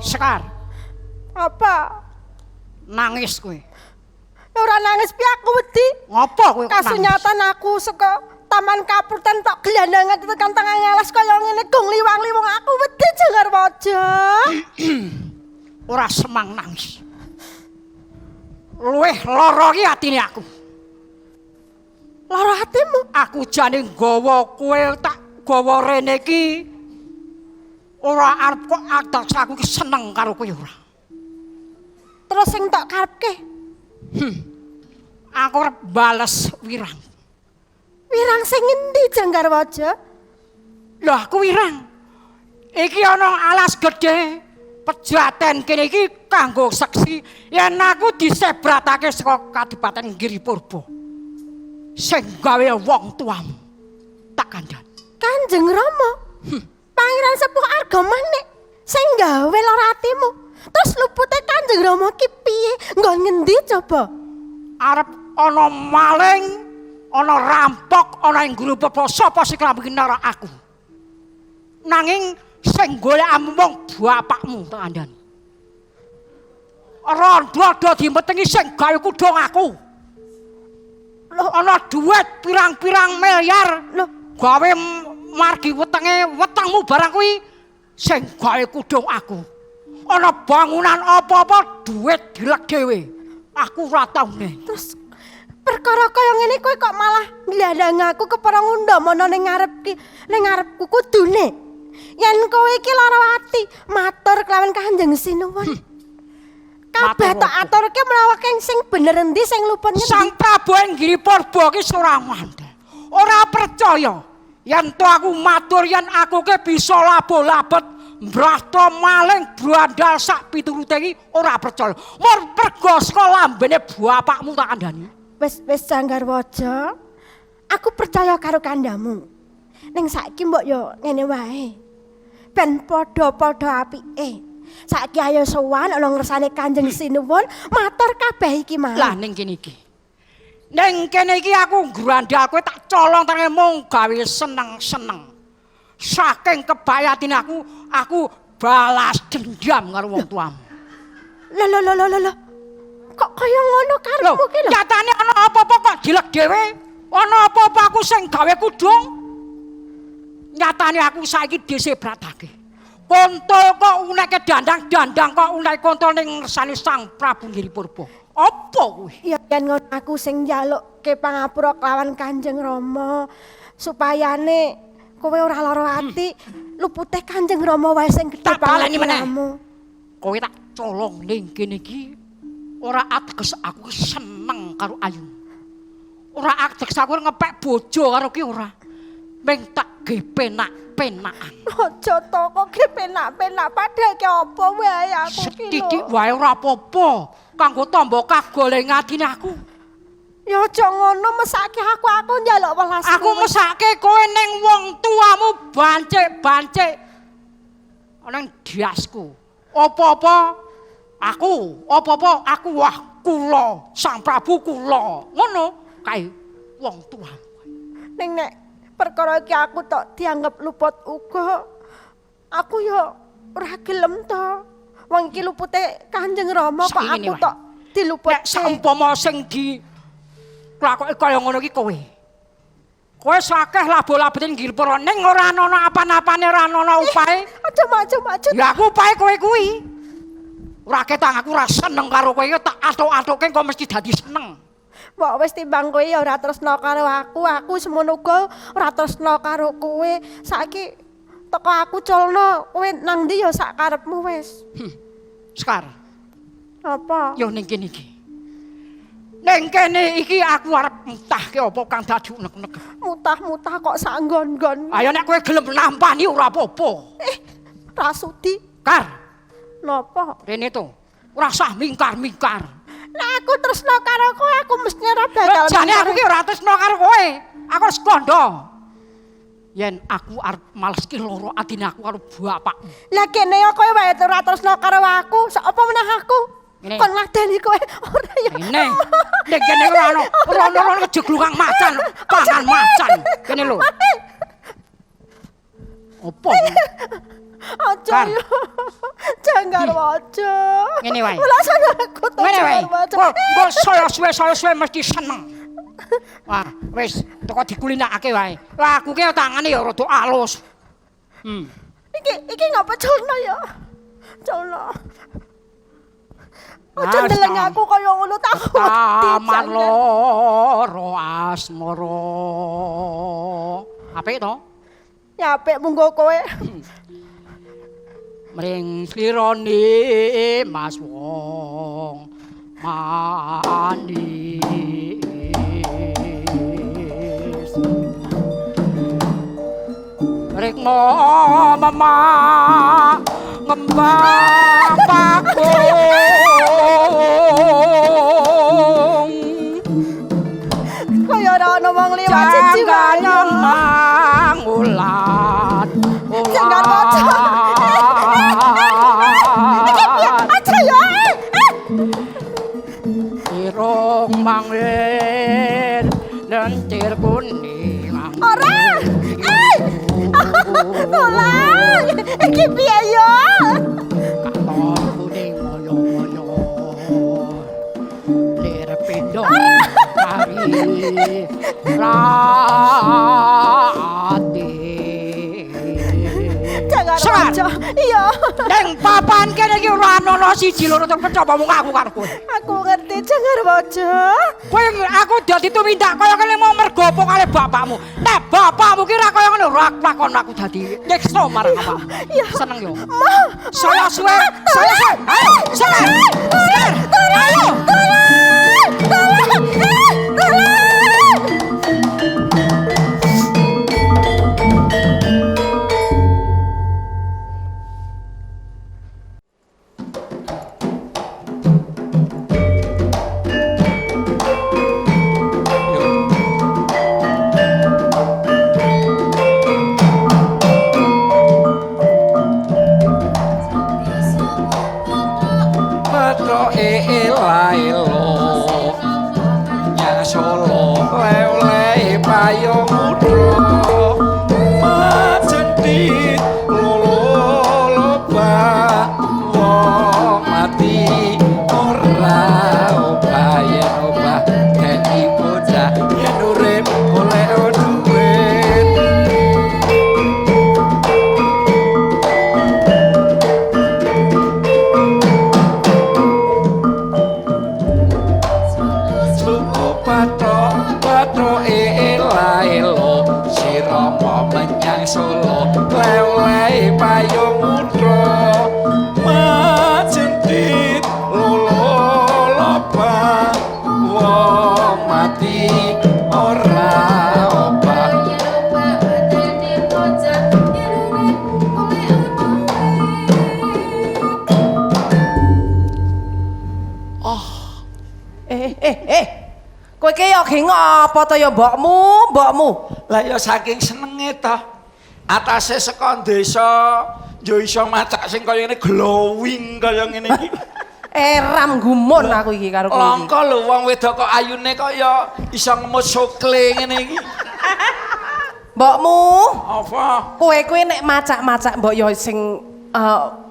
[SPEAKER 1] Sekar,
[SPEAKER 2] Apa?
[SPEAKER 1] nangis kowe.
[SPEAKER 2] Ora nangis piye aku wedi.
[SPEAKER 1] Ngopo kowe kok nangis?
[SPEAKER 2] Kasunyatan aku saka Taman Kapurten tok glandangan tekan tengah ngalas kaya ngene gong liwang-liwung aku wedi Janggar Waja.
[SPEAKER 1] Ora semang nangis. Luwih lara ki atine aku.
[SPEAKER 2] Lara atimu?
[SPEAKER 1] Aku jane nggawa kowe tak gawa rene iki ora arep kok atas aku ki seneng karo kowe ora.
[SPEAKER 2] Terus sing tok karepke?
[SPEAKER 1] Aku arep bales wirang.
[SPEAKER 2] Wirang sing ngendi Janggar Waja?
[SPEAKER 1] Lah aku wirang. Iki ana alas gedhe pejaten kene iki kanggo seksi yen aku disebratake saka Kadipaten Giri Purba. Sing gawe wong tuamu. Tak kandhani.
[SPEAKER 2] Kanjeng Rama. Pangeran Sepuh Argamanik sing gawe lara atimu. Terus lupute Kanjeng Rama ki piye? Nggon ngendi coba?
[SPEAKER 1] Arep ana maling, ana rampok, ana ing Giri Purba, sapa sing klambi nara aku. Nanging sing golek mung bapakmu tak kandhani. Rondo do dimetengi sing gawe kudung aku.
[SPEAKER 2] Loh,
[SPEAKER 1] Ana dhuwit pirang-pirang miliar
[SPEAKER 2] Loh.
[SPEAKER 1] gawe margi wetenge wetengmu barang kuwi sing gawe kudung aku. Ana bangunan apa-apa dhuwit dilek dhewe. Aku ora tau nen.
[SPEAKER 2] Terus perkara kaya ngene kowe kok malah nglandang aku kepara ngundhamana ning ngarep ki, ning ngarepku kudune. Yen kowe iki lara ati, matur kelawan Kanjeng Sinuwun. Kabeh
[SPEAKER 1] Matur
[SPEAKER 2] tak
[SPEAKER 1] apa?
[SPEAKER 2] aturke menawa keng sing bener endi sing luput ngendi.
[SPEAKER 1] Sang Prabu ing Giri Purba ki ora ngandel. Ora percaya yen to aku matur yen aku ki bisa labo-labet mbrata maling brandal sak piturute iki ora percaya. Mur pergo saka lambene bapakmu tak kandhani.
[SPEAKER 2] Wis wis Janggar Waja. Aku percaya karo kandhamu. Ning saiki mbok yo ngene wae. Ben padha-padha apike. Saiki ayo sowan ana ngersane Kanjeng Sinuwun matur kabeh iki mau.
[SPEAKER 1] Lah ning kene iki. Ning kene iki aku ngrandal kowe tak colong tange mung gawe seneng-seneng. Saking kebayatine aku, aku balas dendam karo wong tuamu.
[SPEAKER 2] Lho lho lho lho lho. Kok kaya ngono karepmu ki lho?
[SPEAKER 1] Nyatane ana apa-apa kok dilek dhewe? Ana apa-apa aku sing gawe kudung? Nyatane aku saiki disebratake. Kontol kok uneke dandang, dandang kok uneke kontol ning ngersane Sang Prabu Giri Purba. Apa kuwi?
[SPEAKER 2] Ya yen ngono aku sing njalukke pangapura kelawan Kanjeng Rama supayane kowe ora lara ati, lupute Kanjeng Rama wae sing gedhe
[SPEAKER 1] Tak baleni meneh.
[SPEAKER 2] pangapuramu.
[SPEAKER 1] Kowe tak colong ning kene iki ora ateges aku seneng karo Ayu. Ora ateges aku ngepek bojo karo ki ora. Ming tak ge penak-penakan.
[SPEAKER 2] Aja to kok ge penak-penak padahal ki apa wae aku ki lho.
[SPEAKER 1] Sethithik wae ora apa-apa kanggo tamba kagoleng atine aku.
[SPEAKER 2] Ya aja ngono mesake aku, aku njaluk welas.
[SPEAKER 1] Aku
[SPEAKER 2] kowe.
[SPEAKER 1] mesake kowe ning wong tuamu bancik-bancik nang diasku. Apa-apa aku, apa-apa aku wah kula, Sang Prabu kula. Ngono kae wong tuamu.
[SPEAKER 2] Ning nek Perkara iki aku tok dianggep luput uga. Aku yo ora gelem to. Wong iki lupute Kanjeng Rama kok
[SPEAKER 1] Saiki
[SPEAKER 2] aku
[SPEAKER 1] wae.
[SPEAKER 2] tok diluput.
[SPEAKER 1] Nek saumpama sing di lakoke kaya ngono iki kowe. Kowe sakeh labo-labene Girpura ning ora ana apa-apane, ora ana upahe.
[SPEAKER 2] Aja maju-maju.
[SPEAKER 1] Ya aku upahe kowe kuwi. Ora ketang aku ora seneng karo kowe, tak atuk-atuke kok mesti dadi seneng.
[SPEAKER 2] Mbok wis timbang kowe ya ora tresna karo aku, aku semono uga ora tresna karo kowe. Saiki teko aku culno, kowe nang ndi ya sak karepmu wis.
[SPEAKER 1] Sekar,
[SPEAKER 2] Apa?
[SPEAKER 1] yo ning kene iki. Ning kene iki aku arep mutahke apa kang dadi unek-unek.
[SPEAKER 2] Mutah-mutah kok sak nggon-nggon.
[SPEAKER 1] Ayo nek kowe gelem nampani ora apa-apa.
[SPEAKER 2] Rasudi
[SPEAKER 1] Kar,
[SPEAKER 2] napa?
[SPEAKER 1] rene to. Ora usah mingkar-mingkar.
[SPEAKER 2] Nek aku tresna karo kowe, aku mesti ora bakal.
[SPEAKER 1] Jane aku
[SPEAKER 2] mingkar.
[SPEAKER 1] ki ora tresna karo kowe. Aku wis kandha. Yen aku arep maleske loro atine aku karo bapakmu.
[SPEAKER 2] Lah kene ya kowe wae ora tresna karo aku, sak apa meneh aku?
[SPEAKER 1] Ngene.
[SPEAKER 2] Kon ngladeni kowe ora ya.
[SPEAKER 1] Ngene. Nek kene ora ono, ora ono ora kejeglungan macan, pangan macan. Kene lho. Opo?
[SPEAKER 2] Aja
[SPEAKER 1] Kar.
[SPEAKER 2] yo. Janggar waja.
[SPEAKER 1] Ngene wae.
[SPEAKER 2] Welasan aku to
[SPEAKER 1] Ngene wae.
[SPEAKER 2] janggar waja.
[SPEAKER 1] Kok kok saya suwe mesti seneng. Wah, wis teko dikulinakake wae. Lah aku ki tangane ya rada alus.
[SPEAKER 2] Iki iki ngapa culno ya? Culno. Aja
[SPEAKER 1] Nah,
[SPEAKER 2] ndeleng
[SPEAKER 1] wis,
[SPEAKER 2] aku kaya ngono tak wedi.
[SPEAKER 1] Taman
[SPEAKER 2] Janggar.
[SPEAKER 1] loro asmara. Apik to?
[SPEAKER 2] Ya apik munggo kowe.
[SPEAKER 1] Mring slirane Mas wong manis. Rikma mama ngembang pakung.
[SPEAKER 2] Kaya ora ono wong liwat siji wae.
[SPEAKER 1] Jangan mangulat.
[SPEAKER 2] Jangan waja. Iki piye? Aja ya.
[SPEAKER 1] Irung manglir lentir kuning.
[SPEAKER 2] Ora. Eh. Tolong. Iki piye ya?
[SPEAKER 1] Katon kuning moyo-moyo. Lir pindho kari rati.
[SPEAKER 2] Jangan
[SPEAKER 1] Sekar.
[SPEAKER 2] waja. Iya.
[SPEAKER 1] Ning papan kene iki ora ana siji loro telu coba mung aku karo kowe.
[SPEAKER 2] Aku ngerti jangan waja.
[SPEAKER 1] Kowe aku dadi tumindak kaya kene mau mergo apa kali bapakmu. Nek bapakmu ki ora kaya ngono ora lakon aku dadi nyiksa marang awakmu. Seneng yo. Saya suwe, saya suwe. Ayo, Sekar. Sekar. Ayo.
[SPEAKER 2] Tolong. Tolong.
[SPEAKER 7] Patroke ela-elo nyang Solo lewlehe payung udra majentit lolo loba wong mati ora obah yen obah dadi bocah yen urip golek duit. Sluku pathok pathoke ela-elo sirama menyang Solo lewlehe payung udra majentit lolo loba wong mati ora obah.
[SPEAKER 9] Eh eh eh. Kowe ki yo ge ngopo to ya mbokmu, mbokmu?
[SPEAKER 7] Lah ya saking senenge to. Atase saka desa yo iso macak sing kaya ngene glowing kaya ngene iki.
[SPEAKER 9] Eram gumun aku iki karo kowe iki.
[SPEAKER 7] Langka lho wong wedok kok ayune kaya iso ngemut sokle ngene iki.
[SPEAKER 9] Mbokmu,
[SPEAKER 7] Apa?
[SPEAKER 9] kowe kuwi nek macak-macak mbok yo sing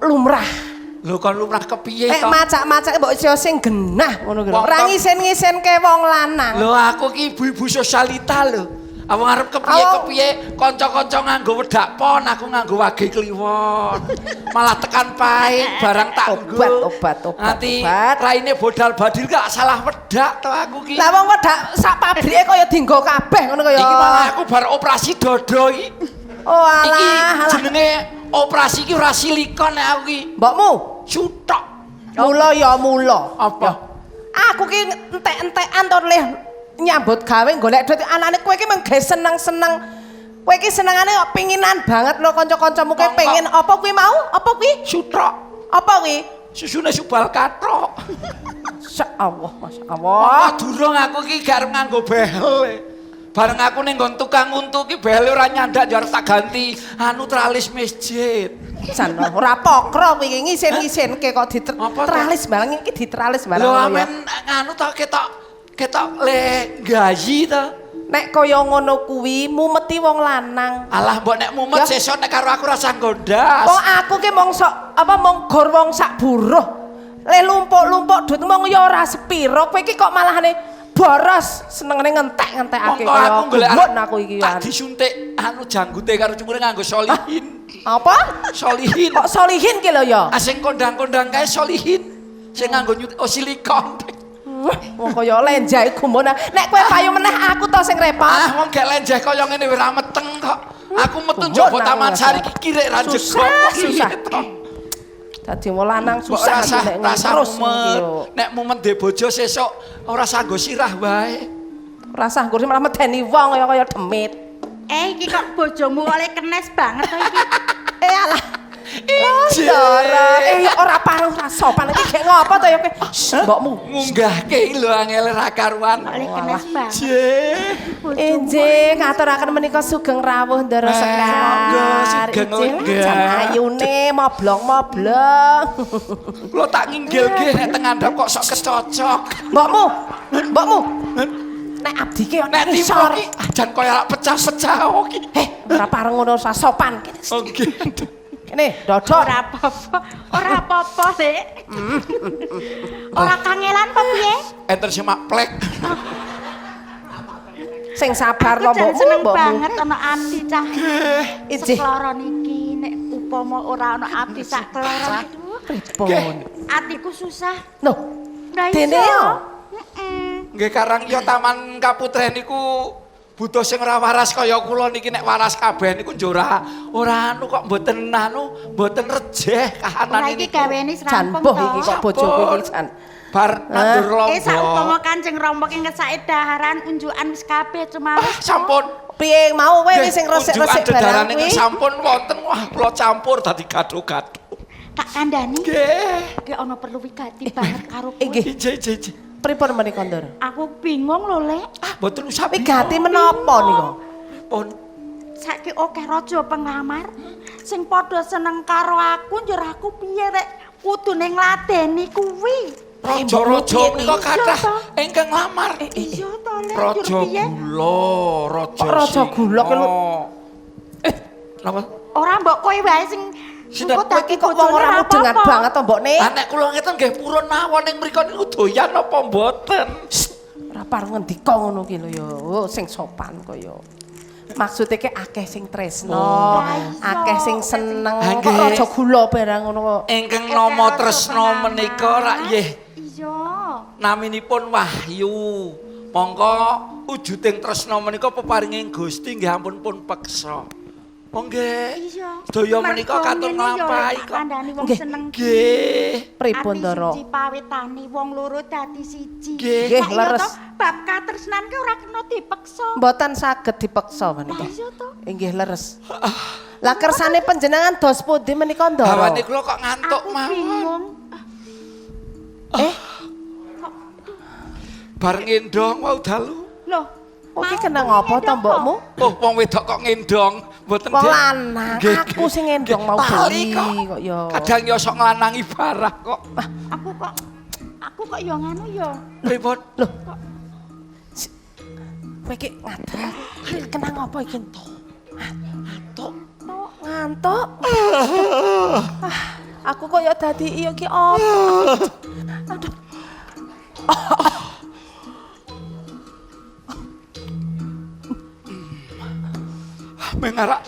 [SPEAKER 9] lumrah.
[SPEAKER 7] Lho kon lumrah kepiye
[SPEAKER 9] Nek
[SPEAKER 7] to?
[SPEAKER 9] macak-macak mbok yo sing genah ngono kuwi.
[SPEAKER 7] Wong
[SPEAKER 9] Ora
[SPEAKER 7] tok-
[SPEAKER 9] ngisin-ngisinke wong lanang.
[SPEAKER 7] Lho aku ki ibu-ibu sosialita lho. Aku arep kepiye-kepiye kanca-kanca nganggo wedak pon, aku nganggo wage kliwon. Malah tekan pahit barang tak nggo.
[SPEAKER 9] Obat, obat, obat,
[SPEAKER 7] Nanti
[SPEAKER 9] obat.
[SPEAKER 7] raine bodal badil gak salah wedak to aku ki.
[SPEAKER 9] Lah wong wedak sak pabrike kaya dienggo kabeh ngono kaya.
[SPEAKER 7] Iki malah aku bar operasi dodo iki.
[SPEAKER 9] Oh
[SPEAKER 7] Iki
[SPEAKER 9] alah, alah.
[SPEAKER 7] jenenge operasi iki ora silikon nek aku ki.
[SPEAKER 9] Mbokmu,
[SPEAKER 7] Sutok.
[SPEAKER 9] mula ya mula.
[SPEAKER 7] Apa?
[SPEAKER 9] Aku ki entek-entekan to leh nyambut gawe golek duit anane kowe ki mung gawe seneng-seneng. Kowe ki senengane kok pinginan banget lho kanca-kancamu kowe
[SPEAKER 7] Monggo.
[SPEAKER 9] pengen apa kuwi mau? Apa kuwi?
[SPEAKER 7] Sutok.
[SPEAKER 9] Apa kuwi?
[SPEAKER 7] Susune subal kathok.
[SPEAKER 9] Masyaallah, masyaallah.
[SPEAKER 7] Wah, durung aku ki gak arep nganggo behel. Bareng aku ning nggon tukang untu ki behel ora nyandak yo arep tak ganti anu tralis masjid.
[SPEAKER 9] Jan ora pokro kowe iki ngisin-ngisinke kok
[SPEAKER 7] Apa to?
[SPEAKER 9] diteralis barang iki diteralis barang.
[SPEAKER 7] Lho
[SPEAKER 9] ngono ya.
[SPEAKER 7] amen nganu to ketok ketok le gayi to.
[SPEAKER 9] Nek kaya ngono kuwi mumeti wong lanang.
[SPEAKER 7] Alah mbok nek mumet
[SPEAKER 9] Ya.
[SPEAKER 7] sesuk nek karo aku rasa nggondas.
[SPEAKER 9] Wong aku ki mong sok apa mong gor wong sak buruh. Le lumpuk-lumpuk duit mong ya ora sepiro. Kowe iki kok malahane boros senengane ngentek-ngentekake
[SPEAKER 7] Mongko aku golek
[SPEAKER 9] gumun aku iki
[SPEAKER 7] Tak
[SPEAKER 9] kan.
[SPEAKER 7] disuntik anu janggute karo cungure nganggo solihin.
[SPEAKER 9] Apa?
[SPEAKER 7] Solihin.
[SPEAKER 9] Kok solihin ki lho ya?
[SPEAKER 7] Ah sing kondang-kondang kae solihin. Sing nganggo nyut oh silikon.
[SPEAKER 9] Wong kaya lenjahe gumun. Nek kowe payu meneh aku to sing repot.
[SPEAKER 7] Ah wong gek lenjeh kaya ngene ora meteng kok. Aku metu
[SPEAKER 9] Gumun
[SPEAKER 7] njaba
[SPEAKER 9] aku
[SPEAKER 7] Taman Sari
[SPEAKER 9] rasane.
[SPEAKER 7] iki kirek ra
[SPEAKER 9] Susah,
[SPEAKER 7] jegok.
[SPEAKER 9] susah. Dadi wong lanang
[SPEAKER 7] Mbok
[SPEAKER 9] susah
[SPEAKER 7] rasa
[SPEAKER 9] aku nek
[SPEAKER 7] rasa
[SPEAKER 9] terus
[SPEAKER 7] mumet.
[SPEAKER 9] iki yo.
[SPEAKER 7] Nek mumet ndek bojo sesuk ora sanggo sirah wae.
[SPEAKER 9] Rasah ngurus malah medeni wong kaya kaya demit.
[SPEAKER 1] Eh iki kok bojomu oleh kenes banget to iki.
[SPEAKER 9] Eh alah. Ndara, eh ora pareng ora sopan iki gek ngopo to ya kowe? Shh, mbokmu.
[SPEAKER 7] Ngunggahke lho angel ra karuan.
[SPEAKER 1] Oleh kenes banget.
[SPEAKER 7] Jeh.
[SPEAKER 9] Injih, ngaturaken menika sugeng rawuh Ndara
[SPEAKER 7] Eh,
[SPEAKER 9] Sekar.
[SPEAKER 7] monggo, sugeng
[SPEAKER 9] Injih,
[SPEAKER 7] lenggah.
[SPEAKER 9] jan ayune moblong-moblong.
[SPEAKER 7] Kula tak nginggilke nek teng ngandhap kok sok kecocok.
[SPEAKER 9] Mbokmu, mbokmu. Nek abdi ki
[SPEAKER 7] Nek
[SPEAKER 9] ana
[SPEAKER 7] timur
[SPEAKER 9] ngisor.
[SPEAKER 7] ki ah, jan kaya pecah-pecah iki.
[SPEAKER 9] Eh, ora pareng ngono ora sopan. Kene,
[SPEAKER 7] Oke.
[SPEAKER 9] Kene, dodok.
[SPEAKER 1] Ora apa-apa, ora apa-apa, Dek. Ora kangelan apa piye?
[SPEAKER 7] Enten sing maplek.
[SPEAKER 9] Sing sabar
[SPEAKER 1] Aku
[SPEAKER 9] to
[SPEAKER 1] jan
[SPEAKER 9] mbokmu,
[SPEAKER 1] seneng
[SPEAKER 9] mbokmu.
[SPEAKER 1] banget ana abdi cah.
[SPEAKER 9] Injih.
[SPEAKER 1] Sekloron iki nek upama ora ana abdi sak kloron aduh,
[SPEAKER 9] Pripun?
[SPEAKER 1] atiku susah.
[SPEAKER 9] Loh,
[SPEAKER 1] Lah
[SPEAKER 9] Dene
[SPEAKER 1] iso.
[SPEAKER 9] yo.
[SPEAKER 1] Heeh.
[SPEAKER 7] Nggih karang ya Taman Kaputren niku butuh sing ora waras kaya kula niki nek waras kabeh niku njo ora ora anu kok mboten anu mboten rejeh
[SPEAKER 1] Ora
[SPEAKER 7] kahanane
[SPEAKER 1] iki
[SPEAKER 7] niku.
[SPEAKER 1] gaweane wis
[SPEAKER 9] Jan
[SPEAKER 1] rampung
[SPEAKER 9] boh
[SPEAKER 1] to.
[SPEAKER 9] iki kok bojoku iki jan.
[SPEAKER 7] Bar nandur
[SPEAKER 1] Eh saupama
[SPEAKER 7] lombok.
[SPEAKER 1] Kanjeng Rama ki ngesake daharan unjukan wis kabeh cuma
[SPEAKER 7] Ah, sampun.
[SPEAKER 9] Piye mau kowe
[SPEAKER 7] Nggih,
[SPEAKER 9] sing
[SPEAKER 7] unjukan
[SPEAKER 9] resik-resik barang
[SPEAKER 7] dedarane
[SPEAKER 9] kuwi?
[SPEAKER 7] sampun wonten wah kula campur dadi gado-gado.
[SPEAKER 1] tak kandhani.
[SPEAKER 7] Nggih.
[SPEAKER 1] Ki ana perlu wigati banget karo kowe.
[SPEAKER 9] Inggih.
[SPEAKER 7] Ije ije ije.
[SPEAKER 9] Pripun menika, Ndara?
[SPEAKER 1] Aku bingung lho, Lek.
[SPEAKER 7] Ah mboten usah
[SPEAKER 9] Wigati menapa nika?
[SPEAKER 7] Pun
[SPEAKER 1] Saiki akeh raja penglamar sing padha seneng karo aku njur aku piye rek kudune ngladeni kuwi.
[SPEAKER 7] raja-raja menika kathah
[SPEAKER 1] Iya, toh.
[SPEAKER 7] ingkang nglamar.
[SPEAKER 1] Iya to, Lek.
[SPEAKER 7] Raja
[SPEAKER 1] Njur piye?
[SPEAKER 7] gula, raja
[SPEAKER 9] Kok raja gula ki lho?
[SPEAKER 7] Eh, napa?
[SPEAKER 1] Ora mbok kowe wae sing
[SPEAKER 7] Sinten?
[SPEAKER 1] engko
[SPEAKER 9] Kowe
[SPEAKER 1] dadi
[SPEAKER 9] iki kok wong
[SPEAKER 1] bojone
[SPEAKER 9] ora
[SPEAKER 1] ora
[SPEAKER 9] mudengan
[SPEAKER 1] apa-apa.
[SPEAKER 9] banget to mbokne?
[SPEAKER 7] Ah nek kula ngeten nggih purun mawon ning mriku niku doyan apa mboten?
[SPEAKER 9] Ora pareng ngendika ngono ki lho ya, Oh, sing sopan kaya. Maksude ki akeh sing tresno,
[SPEAKER 1] Oh.
[SPEAKER 9] akeh sing seneng.
[SPEAKER 7] Ah,
[SPEAKER 9] Kok
[SPEAKER 7] nggih.
[SPEAKER 9] raja gula barang ngono kok.
[SPEAKER 7] Ingkang nama tresna menika rak nggih
[SPEAKER 1] Iya.
[SPEAKER 7] naminipun Wahyu. Mongko wujuding tresna menika peparinging Gusti nggih ampun pun peksa. Monggo.
[SPEAKER 1] Iya.
[SPEAKER 7] Sedaya menika
[SPEAKER 1] Mergo
[SPEAKER 7] katur
[SPEAKER 1] ngene ya, Lek,
[SPEAKER 7] nglampahi
[SPEAKER 1] tak
[SPEAKER 7] kok.
[SPEAKER 1] kandhani wong
[SPEAKER 9] Nggih.
[SPEAKER 1] seneng.
[SPEAKER 7] Nggih.
[SPEAKER 9] Pripun,
[SPEAKER 1] Ati
[SPEAKER 9] Ndara?
[SPEAKER 1] suci pawitane wong loro dadi siji.
[SPEAKER 7] Nggih.
[SPEAKER 9] Nggih,
[SPEAKER 1] Lah iya
[SPEAKER 9] leres.
[SPEAKER 1] to, bab katresnan ki ora kena dipeksa.
[SPEAKER 9] Mboten saged dipeksa menika.
[SPEAKER 1] Lah iya to.
[SPEAKER 9] Inggih leres. Lah kersane panjenengan dos pundi menika, Ndara?
[SPEAKER 7] Hawane kula kok ngantuk
[SPEAKER 1] Aku
[SPEAKER 7] mawon.
[SPEAKER 1] bingung.
[SPEAKER 9] Eh,
[SPEAKER 7] Bar ngendong wau dalu.
[SPEAKER 1] Loh,
[SPEAKER 9] kok iki
[SPEAKER 1] mau
[SPEAKER 9] kena
[SPEAKER 1] kuwi
[SPEAKER 9] ngopo to
[SPEAKER 1] ngendong
[SPEAKER 9] mbokmu?
[SPEAKER 7] Oh, wong wedok kok ngendong, mboten
[SPEAKER 9] Wong
[SPEAKER 7] Dek.
[SPEAKER 9] lanang,
[SPEAKER 7] Nggih,
[SPEAKER 9] aku sing ngendong mau
[SPEAKER 7] Tali
[SPEAKER 9] beli
[SPEAKER 7] kok.
[SPEAKER 9] kok ya.
[SPEAKER 7] Kadang ya sok nglanangi barang kok.
[SPEAKER 1] Aku kok ya nganu ya.
[SPEAKER 7] Pripun?
[SPEAKER 9] Loh. Kowe iki ngadeg. Kena ngopo iki to?
[SPEAKER 8] Ngantuk.
[SPEAKER 9] Ngantuk. Ah, aku kok ya dadi iya ki opo? Aduh.
[SPEAKER 7] Mengarak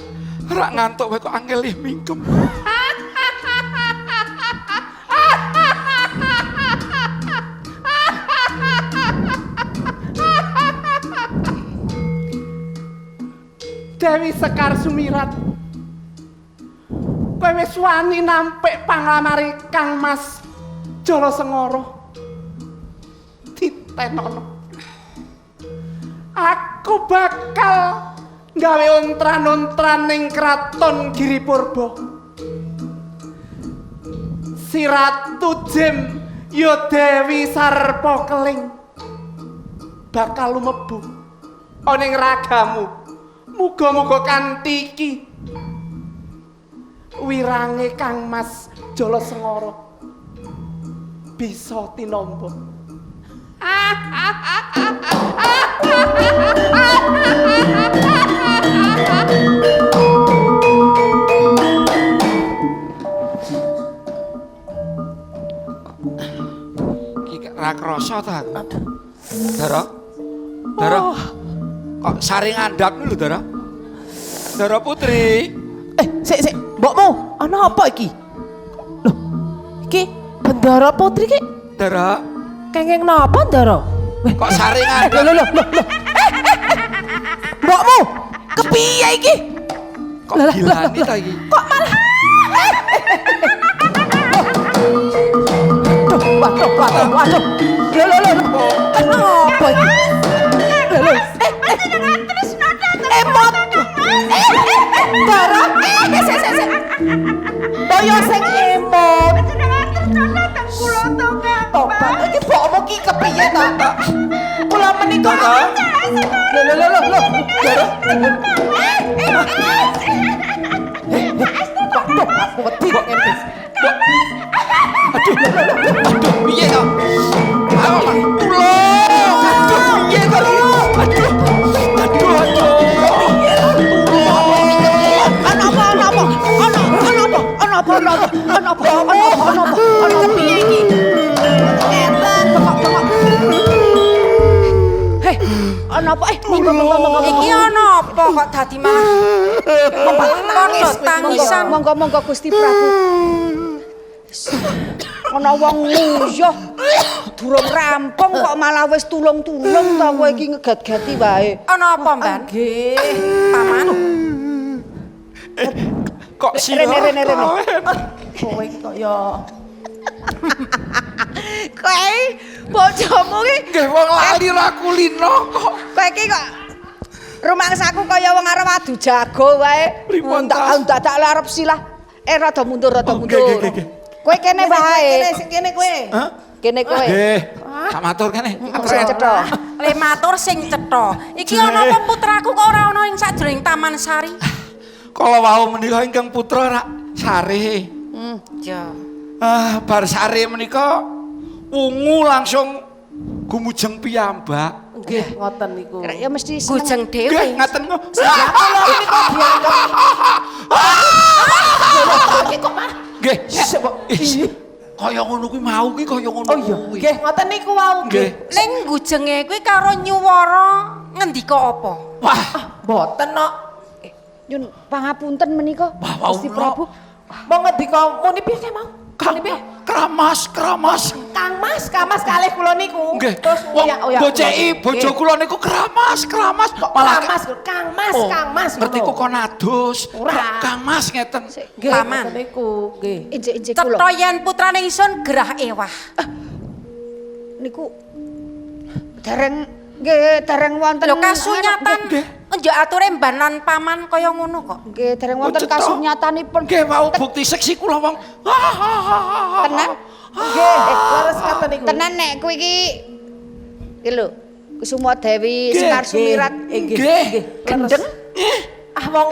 [SPEAKER 7] rak ngantuk wae kok angel ih mingkem.
[SPEAKER 8] Dewi Sekar Sumirat. Kowe wis wani nampik panglamare Kang Mas Jala Sengara. Ditenono. Aku bakal gawe ontran-ontran ning kraton Giri Purba. Si Ratu Jem ya Dewi Sarpa Keling bakal lumebu ana ing ragamu. Muga-muga kanthi iki wirange Kang Mas Jala Sengara bisa tinampa.
[SPEAKER 7] Iki ra krasa ta aku. Dara. Dara. Kok sare ngandhap lho, Dara? Dara Putri.
[SPEAKER 9] Sik sik, mbokmu ana apa iki? Loh, iki Bendara Putri ki
[SPEAKER 7] Dara,
[SPEAKER 9] kenging napa, Ndara? Weh,
[SPEAKER 7] kok sare ngandhap?
[SPEAKER 9] Lho lho lho lho. Mbokmu, kepiye iki?
[SPEAKER 7] Kok gilani ta iki?
[SPEAKER 9] Kok malah Duh, waduh, waduh, waduh. Lho lho lho. Kenapa iki? Lho lho. Emot. Dara, sik sik sik. Boyo sing emot. Tobat iki mbokmu ki kepiye ta? Kula menika. Lho lho lho lho. Dara. Waduh, aku wedi kok ngene.
[SPEAKER 7] Aduh, aduh, piye to? Ayo, Mas. Tulung. Aduh, piye to? Aduh. Aduh, aduh.
[SPEAKER 4] Ana apa ana apa? Ana ana apa? Ana apa ana apa? Ana apa? Ana apa? Ana apa? Ana apa piye iki? Ngeten, bengok-bengok. Hei, ana apa? Monggo monggo monggo.
[SPEAKER 3] Iki ana apa kok dadi malah padha tangisan.
[SPEAKER 4] Monggo monggo Gusti Prabu. Ana wong nguyuh durung rampung kok malah wis tulung-tulung ta kowe iki ngegat-gati wae.
[SPEAKER 3] Ana apa, Mbak?
[SPEAKER 9] Nggih.
[SPEAKER 3] Paman.
[SPEAKER 7] Kok sira?
[SPEAKER 4] Rene rene rene.
[SPEAKER 9] Kowe iki kok ya
[SPEAKER 4] Kowe bojomu ki
[SPEAKER 7] Nggih wong lali ra kulino kok.
[SPEAKER 4] kowe iki kok rumangsaku kaya wong arep adu jago wae.
[SPEAKER 7] Pripun ta?
[SPEAKER 4] Dadak arep silah. Rada mundur, rada
[SPEAKER 7] Oh,
[SPEAKER 4] mundur.
[SPEAKER 7] nggih, nggih, nggih.
[SPEAKER 4] Kowe kene wae.
[SPEAKER 9] Kene sing kene kowe.
[SPEAKER 7] Hah?
[SPEAKER 4] Kene kowe.
[SPEAKER 7] Nggih. Tak matur kene.
[SPEAKER 4] Sing cetha.
[SPEAKER 3] Le matur sing cetha. Iki ana apa putraku kok ora ana ing sajroning Taman Sari?
[SPEAKER 7] Kala wau menika ingkang putra rak sare.
[SPEAKER 3] Ya.
[SPEAKER 7] Ah, bar sare menika wungu langsung gumujeng piyambak.
[SPEAKER 9] Nggih, ngoten niku.
[SPEAKER 4] Ya mesti seneng.
[SPEAKER 3] Gujeng dhewe.
[SPEAKER 7] Nggih, ngaten kok. Nggih. Ih, Kaya ngono kuwi mau kuwi kaya ngono.
[SPEAKER 9] Oh iya,
[SPEAKER 7] kuwi.
[SPEAKER 9] nggih ngoten niku wau
[SPEAKER 7] Nggih.
[SPEAKER 3] Ning gujenge kuwi karo nyuwara ngendika apa?
[SPEAKER 7] Wah,
[SPEAKER 9] Mboten kok.
[SPEAKER 4] Nyun pangapunten menika
[SPEAKER 7] Wah, wau
[SPEAKER 4] Gusti
[SPEAKER 7] no.
[SPEAKER 4] Prabu.
[SPEAKER 9] Mau ngendika muni piye mau?
[SPEAKER 7] Kang
[SPEAKER 9] Muni piye?
[SPEAKER 7] kramas, kramas.
[SPEAKER 9] Kang Mas, Kang Mas kalih kula niku.
[SPEAKER 7] Nggih.
[SPEAKER 9] Terus
[SPEAKER 7] Wong
[SPEAKER 9] oyak-oyak
[SPEAKER 7] boceki
[SPEAKER 9] kula.
[SPEAKER 7] bojo kula niku kramas, kramas.
[SPEAKER 9] Kang Mas, Kang Mas,
[SPEAKER 7] Oh,
[SPEAKER 9] Kang Mas.
[SPEAKER 7] Ngerti
[SPEAKER 9] ngono.
[SPEAKER 7] ku kon adus.
[SPEAKER 9] Ora.
[SPEAKER 7] Kang Mas ngeten.
[SPEAKER 9] Nggih,
[SPEAKER 3] Paman.
[SPEAKER 9] ngoten niku, nggih.
[SPEAKER 4] Injik-injik kula.
[SPEAKER 3] Cetha yen putrane ingsun gerah ewah.
[SPEAKER 4] Niku dereng nggih dereng wonten
[SPEAKER 3] Lho kasunyatan njuk ature mban lan paman kaya ngono kok.
[SPEAKER 4] Nggih dereng wonten
[SPEAKER 7] Oh, cetha.
[SPEAKER 4] kasunyatanipun.
[SPEAKER 7] Nggih wau bukti seksi kula wong.
[SPEAKER 4] Tenan.
[SPEAKER 9] Nggih, leres ngoten niku.
[SPEAKER 4] Tenan nek kuwi iki iki lho Kusuma Dewi
[SPEAKER 7] Nggih,
[SPEAKER 4] Sekar Sumirat
[SPEAKER 9] Nggih.
[SPEAKER 7] Nggih.
[SPEAKER 4] gendeng.
[SPEAKER 9] Ah wong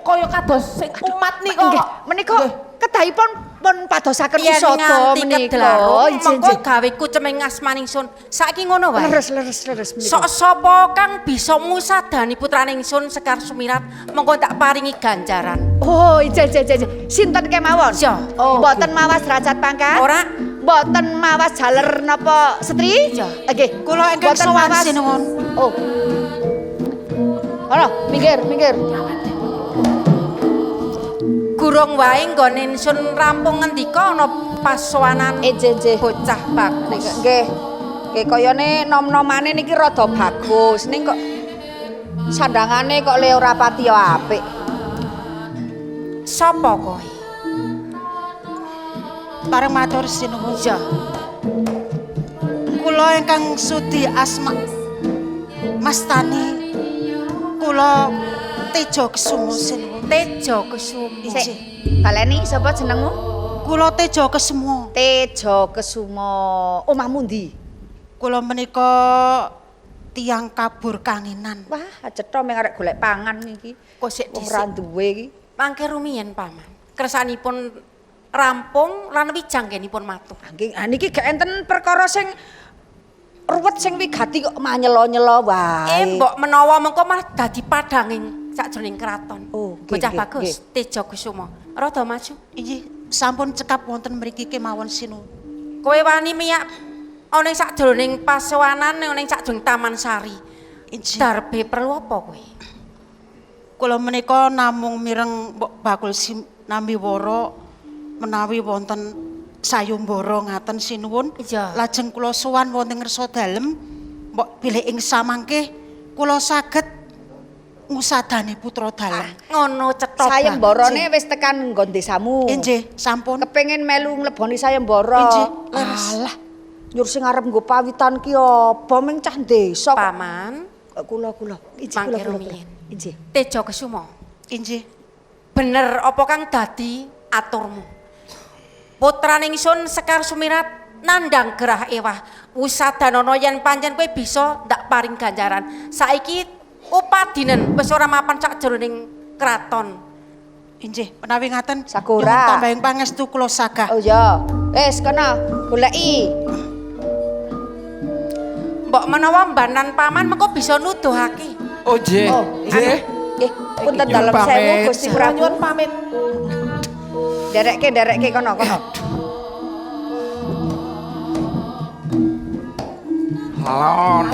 [SPEAKER 9] kaya kados sing umat nika.
[SPEAKER 4] Nggih, menika kedahipun pun padosaken
[SPEAKER 3] Yen
[SPEAKER 4] usada
[SPEAKER 3] nganti
[SPEAKER 4] menika.
[SPEAKER 3] kedelarung,
[SPEAKER 4] Injih,
[SPEAKER 3] mengko
[SPEAKER 4] injih.
[SPEAKER 3] gawe kuceming asmaning sun. Saiki ngono wae.
[SPEAKER 4] Leres leres leres menika.
[SPEAKER 3] Sok sapa kang bisa ngusadani putrane ingsun Sekar Sumirat, mengko tak paringi ganjaran.
[SPEAKER 4] Oh, injih injih injih. Sinten kemawon?
[SPEAKER 3] Iya.
[SPEAKER 4] Oh, mboten mawas derajat pangkat?
[SPEAKER 3] Ora.
[SPEAKER 4] Mboten mawas jaler napa estri?
[SPEAKER 3] Iya.
[SPEAKER 4] Nggih.
[SPEAKER 1] Kula ingkang
[SPEAKER 4] Mboten
[SPEAKER 1] sowan
[SPEAKER 4] mawas-
[SPEAKER 1] sinuwun.
[SPEAKER 4] Oh. Ora, minggir, minggir.
[SPEAKER 3] Gurung wae nggone ingsun rampung ngendika ana pasowanan
[SPEAKER 4] Injih, injih.
[SPEAKER 3] bocah bagus.
[SPEAKER 4] Nggih. Nggih kayane nom-nomane niki rada bagus. Ning kok sandangane kok le ora pati apik.
[SPEAKER 3] Sapa kowe?
[SPEAKER 1] Pareng matur sinuwun.
[SPEAKER 3] Iya.
[SPEAKER 1] Kula ingkang sudi asma mastani kula Tejo Kesumo sinuwun.
[SPEAKER 3] Tejo Kesumo.
[SPEAKER 4] Sik. Baleni sapa jenengmu?
[SPEAKER 1] Kula Tejo Kesumo.
[SPEAKER 4] Tejo Kesumo. Omahmu ndi?
[SPEAKER 1] Kula menika tiyang kabur kangenan.
[SPEAKER 4] Wah, cetha meng arek golek pangan iki.
[SPEAKER 3] Kok sik
[SPEAKER 4] Wong ora
[SPEAKER 3] dhisik.
[SPEAKER 4] duwe iki.
[SPEAKER 3] Mangke rumiyin paman. Kersanipun rampung lan wijanggenipun matuh.
[SPEAKER 4] Nggih, ah niki gak enten perkara sing ruwet sing wigati kok manyelo-nyelo wae.
[SPEAKER 3] Eh, mbok menawa mengko malah dadi padanging sakjroning kraton.
[SPEAKER 4] Oh, nggih,
[SPEAKER 3] Bocah
[SPEAKER 4] nggih,
[SPEAKER 3] bagus, Tejo Kusumo. Rada maju.
[SPEAKER 1] Inggih, sampun cekap wonten mriki kemawon sinuwun.
[SPEAKER 3] Kowe wani miyak ana ing sakjroning pasowanan ana ing sakjroning Taman Sari.
[SPEAKER 1] Inggih.
[SPEAKER 3] Darbe perlu apa kowe?
[SPEAKER 1] Kula menika namung mireng mbok bakul sinambi wara menawi wonten sayumbara ngaten sinuwun.
[SPEAKER 3] Iya.
[SPEAKER 1] Lajeng kula sowan wonten ngersa dalem mbok bilih ing samangke kula saged ngusadani putra dalem.
[SPEAKER 3] Ngono cetha.
[SPEAKER 4] Sayembarane wis tekan nggon desamu.
[SPEAKER 1] Inggih, sampun.
[SPEAKER 4] Kepengin melu ngleboni sayembara.
[SPEAKER 1] Inggih, leres.
[SPEAKER 4] Alah, nyur sing arep nggo pawitan ki apa meng cah desa kok.
[SPEAKER 3] Paman
[SPEAKER 4] Kula kula. Inggih
[SPEAKER 3] Mangke
[SPEAKER 4] kula kula.
[SPEAKER 3] rumiyin.
[SPEAKER 4] Inggih.
[SPEAKER 3] Tejo Kusumo.
[SPEAKER 1] Inggih.
[SPEAKER 3] Bener apa kang dadi aturmu? Putrane ingsun Sekar Sumirat nandhang gerah ewah. Wusadanana yen pancen kowe bisa ndak paring ganjaran. Saiki upadinen wis ora mapan sakjroning kraton.
[SPEAKER 1] Inggih, menawi ngaten
[SPEAKER 4] Sakura.
[SPEAKER 1] nyuwun tambahing pangestu kula sagah.
[SPEAKER 4] Oh iya. Wis kono goleki.
[SPEAKER 3] Mbok menawa mbanan paman mengko bisa nuduhake.
[SPEAKER 7] Oh, nggih.
[SPEAKER 4] Oh,
[SPEAKER 7] Nggih.
[SPEAKER 4] Nggih, punten
[SPEAKER 7] Nyuwun
[SPEAKER 4] dalem sewu
[SPEAKER 7] pamit.
[SPEAKER 4] Gusti Prabu.
[SPEAKER 9] Nyuwun pamit.
[SPEAKER 4] Derekke derekke kono kono.
[SPEAKER 7] Halon.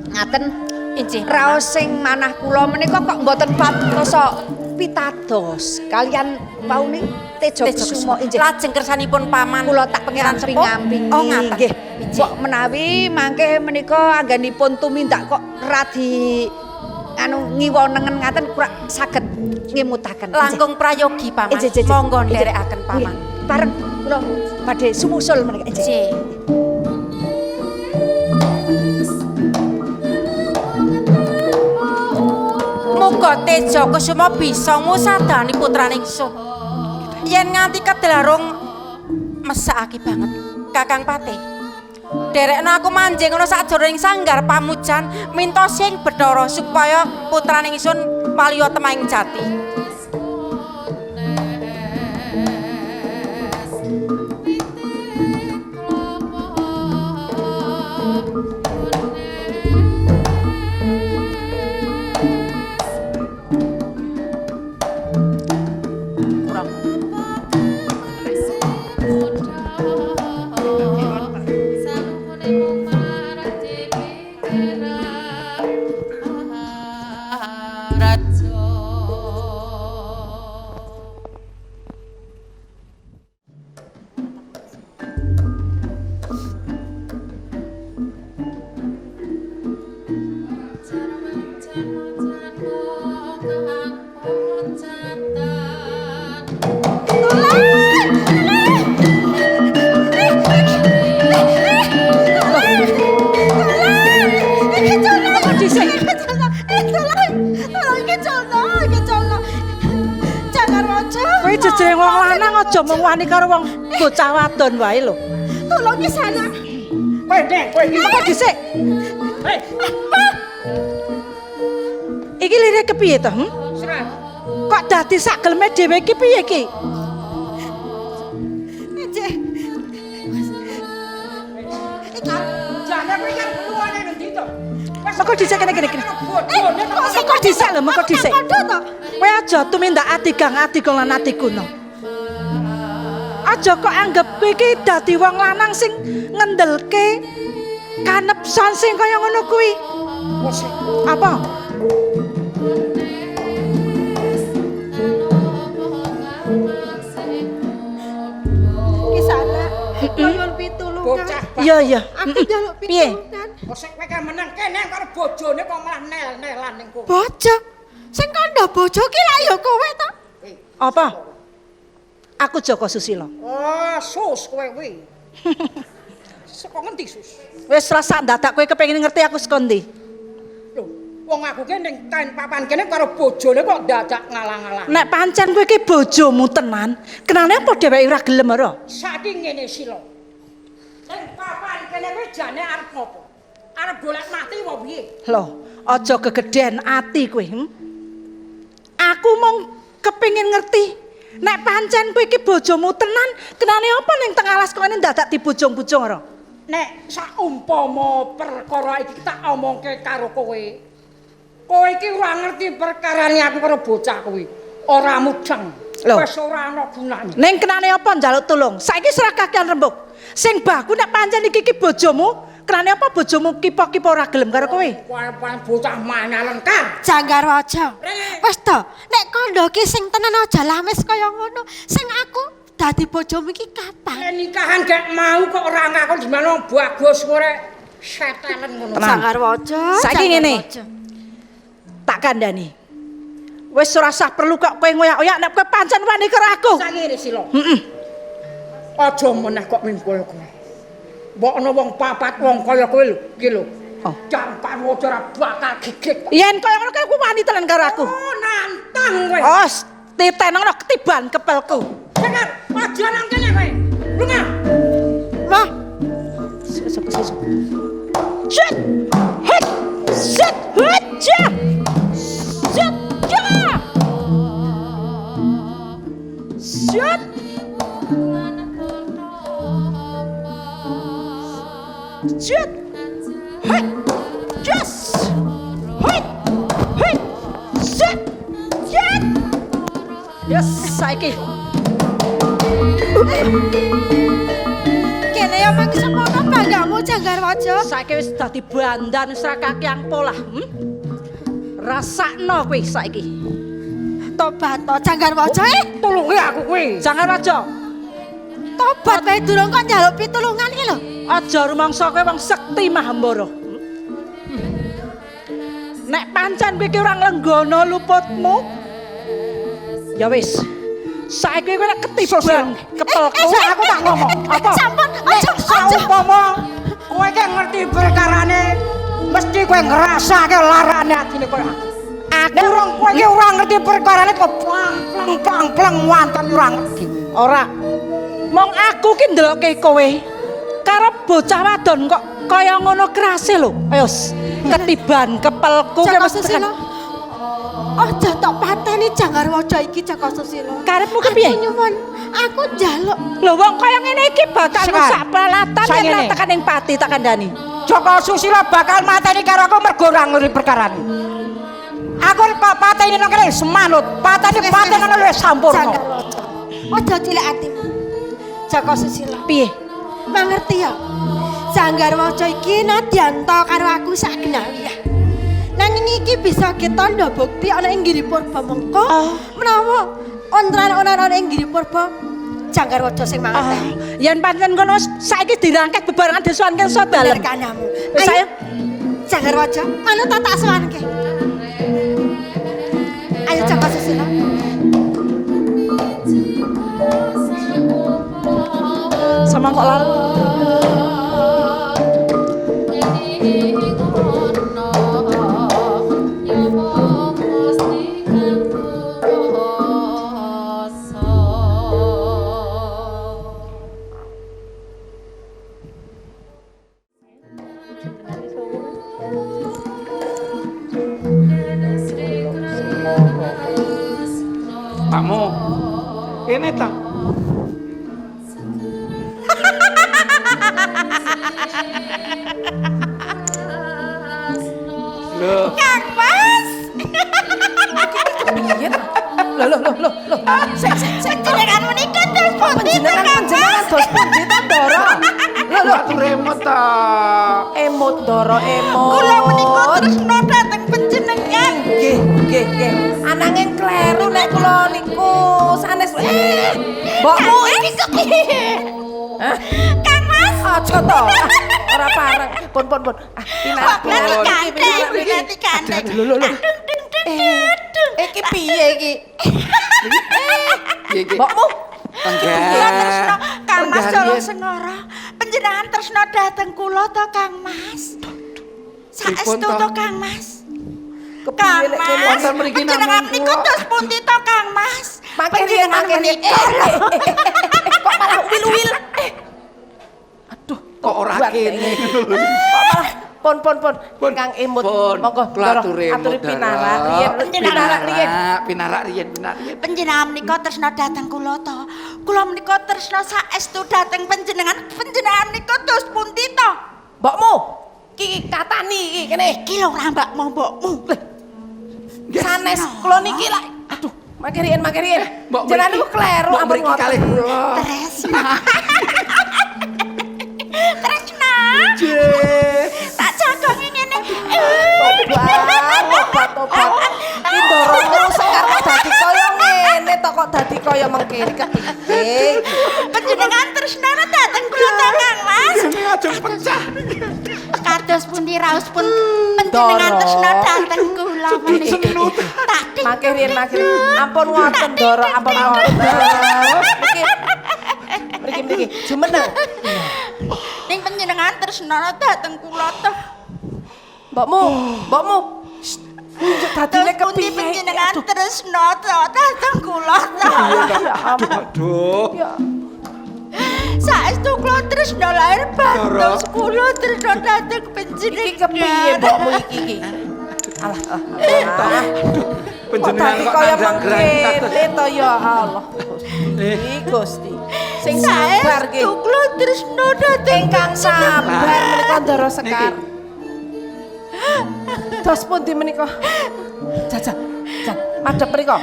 [SPEAKER 4] Ngaten
[SPEAKER 3] Inggih.
[SPEAKER 4] raos sing manah kula menika kok mboten patosa pitados kalian waune Tejo
[SPEAKER 3] Tejo
[SPEAKER 4] Kusumo
[SPEAKER 3] Kusumo.
[SPEAKER 4] inggih.
[SPEAKER 3] Lajeng kersanipun paman
[SPEAKER 4] Kula tak
[SPEAKER 3] Pangeran Sepuh.
[SPEAKER 4] ngamping-ngampingi.
[SPEAKER 3] Oh ngaten.
[SPEAKER 4] Nggih.
[SPEAKER 3] Inggih.
[SPEAKER 4] Mbok menawi mangke menika anggenipun tumindak kok radi anu ngiwa nengen ngaten kurang saged ngemutaken.
[SPEAKER 3] Langkung prayogi paman.
[SPEAKER 4] Inggih, inggih, inggih.
[SPEAKER 3] Monggo
[SPEAKER 4] Inggih.
[SPEAKER 3] nderekaken paman.
[SPEAKER 4] Nggih. Pareng kula badhe sumusul menika. Inggih.
[SPEAKER 3] Inggih. Muga Tejo Kusuma bisa ngusadani putrane ingsun. Yen nganti kedelarung mesakake banget Kakang Patih. Derekno aku manjing ana sakjroning sanggar pamujan minta sing Bathara supaya putrane ingsun waliya temaing jati.
[SPEAKER 2] Kowe jejere wong lanang aja mung wani karo wong bocah wadon wae lho.
[SPEAKER 6] Tolong ki sana.
[SPEAKER 8] Kowe nek kowe iki.
[SPEAKER 2] Apa dhisik?
[SPEAKER 8] Hei,
[SPEAKER 2] Iki lire kepiye to? Kok Kok dadi sak geleme dhewe iki piye iki?
[SPEAKER 1] Nggih.
[SPEAKER 10] Jane kowe iki arep keluwane nang ndi to?
[SPEAKER 2] Mengko dhisik kene kene kene.
[SPEAKER 10] Bojone
[SPEAKER 2] Mengko dhisik lho, mengko dhisik. Kowe aja tumindak adigang adigong lan adiguna. Aja kok anggep kowe iki dadi wong lanang sing ngendelke kanepson sing kaya ngono kuwi. Apa?
[SPEAKER 11] Kisana, nyuwun pitulungan.
[SPEAKER 10] Bocah
[SPEAKER 2] Iya iya.
[SPEAKER 11] Aku njaluk
[SPEAKER 2] Piye?
[SPEAKER 11] pitulungan.
[SPEAKER 10] Kok kowe kan menang kene karo bojone kok malah nel-nelan ning kono.
[SPEAKER 11] Bojo. Sing kandha bojo ki lak ya kowe to.
[SPEAKER 2] Apa? Aku Joko Susilo.
[SPEAKER 10] Oh, sus kowe kuwi. Saka ngendi sus?
[SPEAKER 2] Wis rasa ndadak kowe kepengin ngerti aku saka ndi?
[SPEAKER 10] Lho, wong aku ki ning kain papan kene karo bojone kok dadak ngalang-alang.
[SPEAKER 2] Nek pancen kowe iki bojomu tenan, kenane apa dheweke ora gelem ora?
[SPEAKER 10] Saiki ngene sila. Ning papan kene kuwi jane arep ngopo? Arep golek mati apa piye?
[SPEAKER 2] Loh, aja gegeden ati kowe. Aku mung kepengin ngerti nek pancen kowe iki bojomu tenan, kenane apa ning tengah alas kok ngene ndadak dibujung-bujung ora?
[SPEAKER 10] Nek saumpama perkara iki tak omongke karo kowe. Kowe iki ora ngerti perkarane aku karo bocah kuwi. Ora mudeng. Wis ora ana gunane.
[SPEAKER 2] Ning kenane apa njaluk tulung? Saiki ora kakean rembug. Sing baku nek pancen iki iki bojomu, kenane apa bojomu kipa-kipa ora gelem karo kowe?
[SPEAKER 10] Kowe bocah manyalen kan.
[SPEAKER 11] Janggarwaja. Wis to, nek kandha ki sing tenan aja lamis kaya ngono. Sing aku dadi bojomu iki kapan?
[SPEAKER 10] Nek nikahan gak mau kok ora ngaku dimana bagus kowe rek setelen ngono.
[SPEAKER 11] Janggarwaja.
[SPEAKER 2] Saiki ngene. Tak kandhani. Wis ora usah perlu kok kowe ngoyak-oyak nek kowe pancen wani karo aku.
[SPEAKER 10] Saiki ngene sila. Heeh. Aja meneh kok mingkul kowe. Mbok ana wong papat wong kaya kowe lho, iki lho. Oh. Jangkarwaja ora bakal gigit.
[SPEAKER 2] Yen kaya ngono kowe wani tenan karo aku.
[SPEAKER 10] Oh, nantang kowe.
[SPEAKER 2] Oh, titen ngono ketiban kepelku.
[SPEAKER 10] Dengar, aja nang kene kowe. Lunga.
[SPEAKER 11] Mah.
[SPEAKER 2] Sesuk sesuk. Shit. Het. Sit. Het. Ja. Sit. Ja. Sit. Sit. Het. Yes. Het. Het. Sit. Sit. Yes, saiki.
[SPEAKER 11] Kene ya mangke semono banggamu Janggarwaja.
[SPEAKER 2] Saiki wis dadi bandan wis ra kakean polah. Rasakno kowe saiki.
[SPEAKER 11] Tobat to Janggarwaja.
[SPEAKER 10] Tulungi aku kowe.
[SPEAKER 2] Janggarwaja.
[SPEAKER 11] Tobat wae durung kok njaluk pitulungan iki lho.
[SPEAKER 2] Aja rumangsa kowe wong sekti Mahambara. Nek pancen kowe iki ora nglenggana luputmu, ya wis. Saiki kowe nek ketiban kepelku,
[SPEAKER 10] aku tak ngomong.
[SPEAKER 2] Apa?
[SPEAKER 11] Sampun, aja
[SPEAKER 10] saumpama kowe iki ngerti perkarane, mesti kowe ngrasake larane atine kowe aku. Nek urung kowe iki ora ngerti perkarane kok plang plang plang wanten ora ngerti.
[SPEAKER 2] Ora. Mong aku ki ndelokke kowe karo bocah wadon kok kaya ngono kerase lho. Ayo ketiban kepelku kowe mesti tekan.
[SPEAKER 11] Aja tok pateni Janggarwaja iki Jaka Susila.
[SPEAKER 2] Karepmu ki piye?
[SPEAKER 11] Aku nyuwun, aku njaluk.
[SPEAKER 2] Lho wong kaya ngene iki bakal rusak peralatan yen ora tekan ing pati tak kandhani.
[SPEAKER 10] Jaka Susila bakal mateni karo aku mergo ora ngerti perkarane. Aku kok pateni nang kene semanut, pateni pateni nang wis sampurna.
[SPEAKER 11] Aja cilik atimu. Jaka Susila.
[SPEAKER 2] Piye?
[SPEAKER 11] Mangerti ya? Janggarwaja iki nadyan ta karo aku sak genawiyah. Nanging iki bisa ketandha bukti ana ing Giri Purba mengko menawa ontran-ontran ana ing Giri Purba Janggarwaja sing mangerteni.
[SPEAKER 2] Yen pancen kono saiki dirangkek bebarengan disuwanke iso dalem.
[SPEAKER 11] Bener kandamu.
[SPEAKER 2] Wis ayo
[SPEAKER 11] Janggarwaja, manut ta tak suwanke. Ayo Jaka Susila.
[SPEAKER 2] Sama kok lalu.
[SPEAKER 7] Lho,
[SPEAKER 1] Kang Mas.
[SPEAKER 9] Piye to? Lho lho lho lho lho. Sik sik sik.
[SPEAKER 1] Panjenengan menika dos pundi to,
[SPEAKER 9] Panjenengan
[SPEAKER 1] Kang
[SPEAKER 9] panjenengan
[SPEAKER 1] Mas?
[SPEAKER 9] dos pundi to, Ndara? Lho lho.
[SPEAKER 7] atur emot ta.
[SPEAKER 9] Emot Ndara emot.
[SPEAKER 1] Kula menika tresna dhateng panjenengan.
[SPEAKER 9] Nggih, nggih, nggih. Ananging kleru nek kula niku sanes. Mbokmu iki
[SPEAKER 1] kepiye?
[SPEAKER 9] Hah?
[SPEAKER 1] Kang Mas.
[SPEAKER 9] Aja to. Ora pareng. Pun pun pun. Ah, pinarak
[SPEAKER 1] Kok
[SPEAKER 9] pinarak
[SPEAKER 1] nanti
[SPEAKER 9] iki,
[SPEAKER 1] gandeng,
[SPEAKER 9] pinarak iki.
[SPEAKER 1] nanti gandeng.
[SPEAKER 9] Lho lho lho. Iki piye iki?
[SPEAKER 7] Piye iki?
[SPEAKER 9] Mbokmu
[SPEAKER 1] Kula tresna Kang Mas
[SPEAKER 7] Enggak,
[SPEAKER 1] Jolo
[SPEAKER 7] Yen.
[SPEAKER 1] Sengara. Panjenengan tresna dhateng kula to Kang Mas.
[SPEAKER 7] Pripun
[SPEAKER 1] Saestu
[SPEAKER 7] to?
[SPEAKER 1] to Kang Mas. Kang
[SPEAKER 9] lek
[SPEAKER 1] Mas.
[SPEAKER 7] Wonten mriki
[SPEAKER 1] Panjenengan
[SPEAKER 7] namung
[SPEAKER 1] menika
[SPEAKER 7] kula.
[SPEAKER 1] dos pundi to Kang Mas?
[SPEAKER 9] Mangke riyen,
[SPEAKER 1] Panjenengan
[SPEAKER 9] mangke riyen.
[SPEAKER 1] menika
[SPEAKER 9] Kok malah wil-wil. Aduh,
[SPEAKER 7] Kok ora
[SPEAKER 9] tobat
[SPEAKER 7] kene.
[SPEAKER 9] Kok malah pun pun pun
[SPEAKER 7] Pun,
[SPEAKER 9] Kang Emut.
[SPEAKER 7] pun.
[SPEAKER 9] Monggo
[SPEAKER 7] Kula
[SPEAKER 9] Ndara,
[SPEAKER 7] aturi emut,
[SPEAKER 9] aturi
[SPEAKER 7] Ndara.
[SPEAKER 9] pinarak riyen, pinarak riyen.
[SPEAKER 7] Pinarak riyen, pinarak riyen.
[SPEAKER 1] Panjenengan menika tresna dhateng kula to. Kula menika tresna saestu dhateng panjenengan. Panjenengan menika dos pundi to?
[SPEAKER 9] Mbokmu iki katani iki kene.
[SPEAKER 1] Iki lho ora mbakmu mbokmu.
[SPEAKER 9] Sanes kula niki lak aduh, mangke riyen, mangke riyen.
[SPEAKER 7] Mbok
[SPEAKER 9] Jenengan
[SPEAKER 7] mriki-
[SPEAKER 9] niku kleru
[SPEAKER 7] mbok
[SPEAKER 9] ampun
[SPEAKER 7] mriki
[SPEAKER 9] ngoten.
[SPEAKER 7] kalih kula.
[SPEAKER 1] Tresna. Tresna. Tak jagongi ngene.
[SPEAKER 9] Tobat, tobat, tobat. Iki ndoromu Sekar kok dadi kaya ngene to kok dadi kaya mengkene kepiye?
[SPEAKER 1] Panjenengan tresna dhateng kula to Kang Mas.
[SPEAKER 7] Ini ajeng pecah.
[SPEAKER 1] Kados pundi raos pun panjenengan
[SPEAKER 9] Ndoro.
[SPEAKER 1] tresna dhateng kula menika. Tak
[SPEAKER 9] Mangke riyen, mangke riyen. Ampun ngoten Ndoro, ampun ngoten. Mriki. Mriki mriki. Jumeneng.
[SPEAKER 1] Ning panjenengan tresna dhateng kula to.
[SPEAKER 9] Mbokmu, mbokmu. Shh. Njuk dadine
[SPEAKER 1] Terus pundi
[SPEAKER 9] kepiye?
[SPEAKER 1] panjenengan tresna to dhateng kula to.
[SPEAKER 9] Ya ampun.
[SPEAKER 7] Aduh.
[SPEAKER 9] Ya.
[SPEAKER 1] Saestu kula tresna lahir batos kula tresna dhateng panjenengan.
[SPEAKER 9] Iki kepiye mbokmu iki iki? Alah, alah, alah. Kok
[SPEAKER 7] Panjenengan
[SPEAKER 9] dadi
[SPEAKER 7] kok
[SPEAKER 9] kaya
[SPEAKER 7] nandang
[SPEAKER 9] mengkene to ya Allah. Gusti, Gusti. Sing sabar nggih.
[SPEAKER 1] Saestu kula tresna dhateng
[SPEAKER 9] Ingkang sabar menika Ndara Sekar. Dos pundi menika? Jajal, jajal, madhep mriko.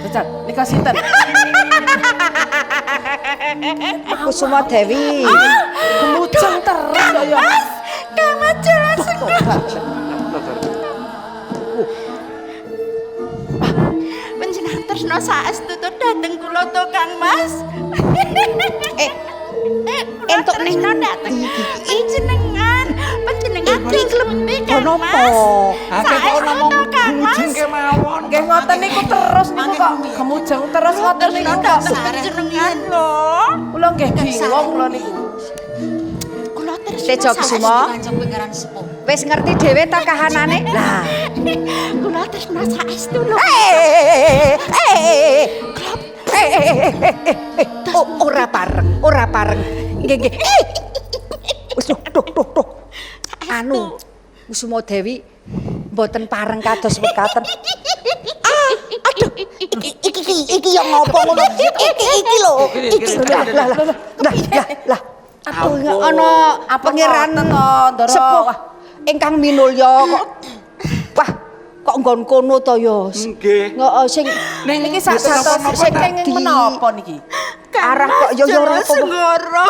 [SPEAKER 9] Jajal, nika sinten?
[SPEAKER 4] Kusuma Dewi.
[SPEAKER 9] Gemujeng terus kok ya.
[SPEAKER 1] Mas, Kang Mas jelas
[SPEAKER 9] Tobat.
[SPEAKER 1] Panjenengan tresna saestu to dhateng kula to Kang Mas.
[SPEAKER 4] Eh, entuk ning
[SPEAKER 1] tresna dhateng panjenengan, panjenengan dingklepi Kang
[SPEAKER 4] Ono
[SPEAKER 1] Mas.
[SPEAKER 4] apa?
[SPEAKER 7] Akeh kok
[SPEAKER 1] Saestu
[SPEAKER 7] namung
[SPEAKER 1] to Kang Mas.
[SPEAKER 7] gemujeng kemawon.
[SPEAKER 9] Nggih ngoten niku terus niku kok gemujeng terus ngoten niku
[SPEAKER 1] Tresna
[SPEAKER 9] kok.
[SPEAKER 1] dhateng panjenengan lho.
[SPEAKER 9] Kula nggih bingung kula niku.
[SPEAKER 1] Kula tresna
[SPEAKER 4] Tejo Kusuma.
[SPEAKER 1] Kanjeng Pangeran Sepuh.
[SPEAKER 4] Wis ngerti dhewe ta kahanane? Lah.
[SPEAKER 1] Kula tresna saestu lho.
[SPEAKER 4] Eh, eh, eh, eh, eh, eh, oh, ora pareng, ora pareng. Nggih, nggih. Wis duh, duh, duh, duh. Anu, Kusuma Dewi mboten pareng kados mekaten. Ah, aduh, iki iki iki, iki yang ngopo ngono? Iki iki lho, iki. Lah, lah, lah, lah, lah, lah.
[SPEAKER 9] Ampun.
[SPEAKER 4] Ana
[SPEAKER 9] Ampun
[SPEAKER 4] pangeran
[SPEAKER 9] ngoten to, Ndara.
[SPEAKER 4] sepuh
[SPEAKER 9] Wah.
[SPEAKER 4] ingkang minulya kok. Wah, kok nggon kono to ya?
[SPEAKER 7] Nggih.
[SPEAKER 4] Heeh, sing
[SPEAKER 7] Ning
[SPEAKER 9] Niki sak
[SPEAKER 7] mboten
[SPEAKER 9] satos
[SPEAKER 7] napa-napa
[SPEAKER 9] sing
[SPEAKER 7] ta.
[SPEAKER 9] kenging menapa niki?
[SPEAKER 4] arah kok ya ya ora apa-apa.
[SPEAKER 1] Sengoro.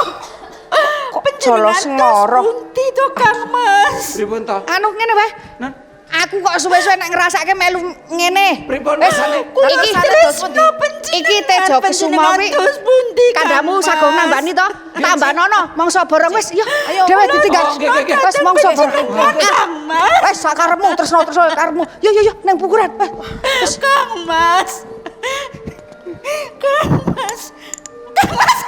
[SPEAKER 4] Kok Jolo Sengoro.
[SPEAKER 1] Pundi to Kang Mas?
[SPEAKER 7] Pripun to?
[SPEAKER 4] Anu ngene wae.
[SPEAKER 7] Nan?
[SPEAKER 4] Aku kok suwe-suwe nek ngrasake melu ngene.
[SPEAKER 7] Pripun
[SPEAKER 4] Wis,
[SPEAKER 7] rasane?
[SPEAKER 4] iki
[SPEAKER 1] Tresna panjenengan.
[SPEAKER 4] iki Tejo Kusuma kuwi
[SPEAKER 1] Panjenengan dos pundi Kang
[SPEAKER 4] Kandamu
[SPEAKER 1] Mas?
[SPEAKER 4] sago nambani to? Tambanono mangsa borong wis yo.
[SPEAKER 9] Ayo,
[SPEAKER 4] Dhewe ditinggal.
[SPEAKER 7] Oh, nggih, nggih, nggih.
[SPEAKER 4] Wis mangsa borong.
[SPEAKER 1] Kang Mas.
[SPEAKER 4] Wis sakarepmu tresno-tresno karepmu. Yo yo yo nang pukuran. Wis.
[SPEAKER 1] Kang Mas. Kang Mas. Kang Mas.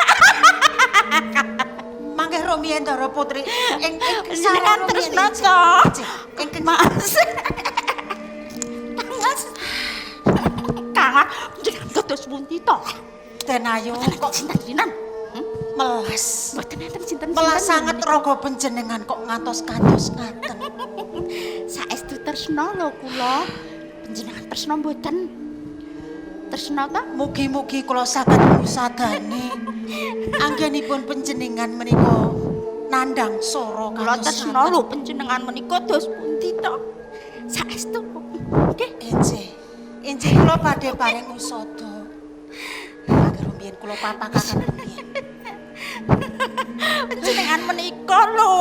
[SPEAKER 2] Mangke rumiyin Ndara Putri ing ing
[SPEAKER 1] Panjenengan tresna to.
[SPEAKER 2] Ing
[SPEAKER 1] Mas. Kang Mas. Kang Mas, panjenengan kados pundi to?
[SPEAKER 2] Den ayu
[SPEAKER 1] Kok sinten-sinten?
[SPEAKER 2] melas.
[SPEAKER 1] Mboten enten sinten-sinten.
[SPEAKER 2] Melas sanget raga panjenengan kok ngantos kados ngaten.
[SPEAKER 1] Saestu tresna lho kula. Panjenengan tresna mboten?
[SPEAKER 12] Tresna ta?
[SPEAKER 1] Mugi-mugi kula saged ngusadani anggenipun panjenengan menika nandhang sora
[SPEAKER 12] Kula
[SPEAKER 1] kados
[SPEAKER 12] tresna
[SPEAKER 1] ngaten.
[SPEAKER 12] lho panjenengan menika dos pundi to? Saestu. Nggih.
[SPEAKER 1] Injih. Injih kula badhe paring usada. Mangke rumiyin kula papakaken rumiyin.
[SPEAKER 12] Panjenengan menika lho.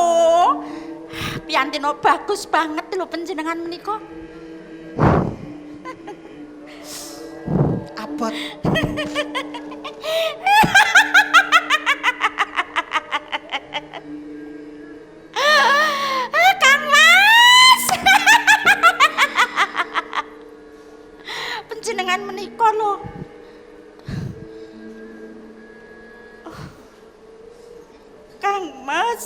[SPEAKER 12] Piantino bagus banget lho panjenengan menika.
[SPEAKER 1] Abot.
[SPEAKER 12] Ah, Kang Mas. Panjenengan menika lho. Oh. Kang Mas.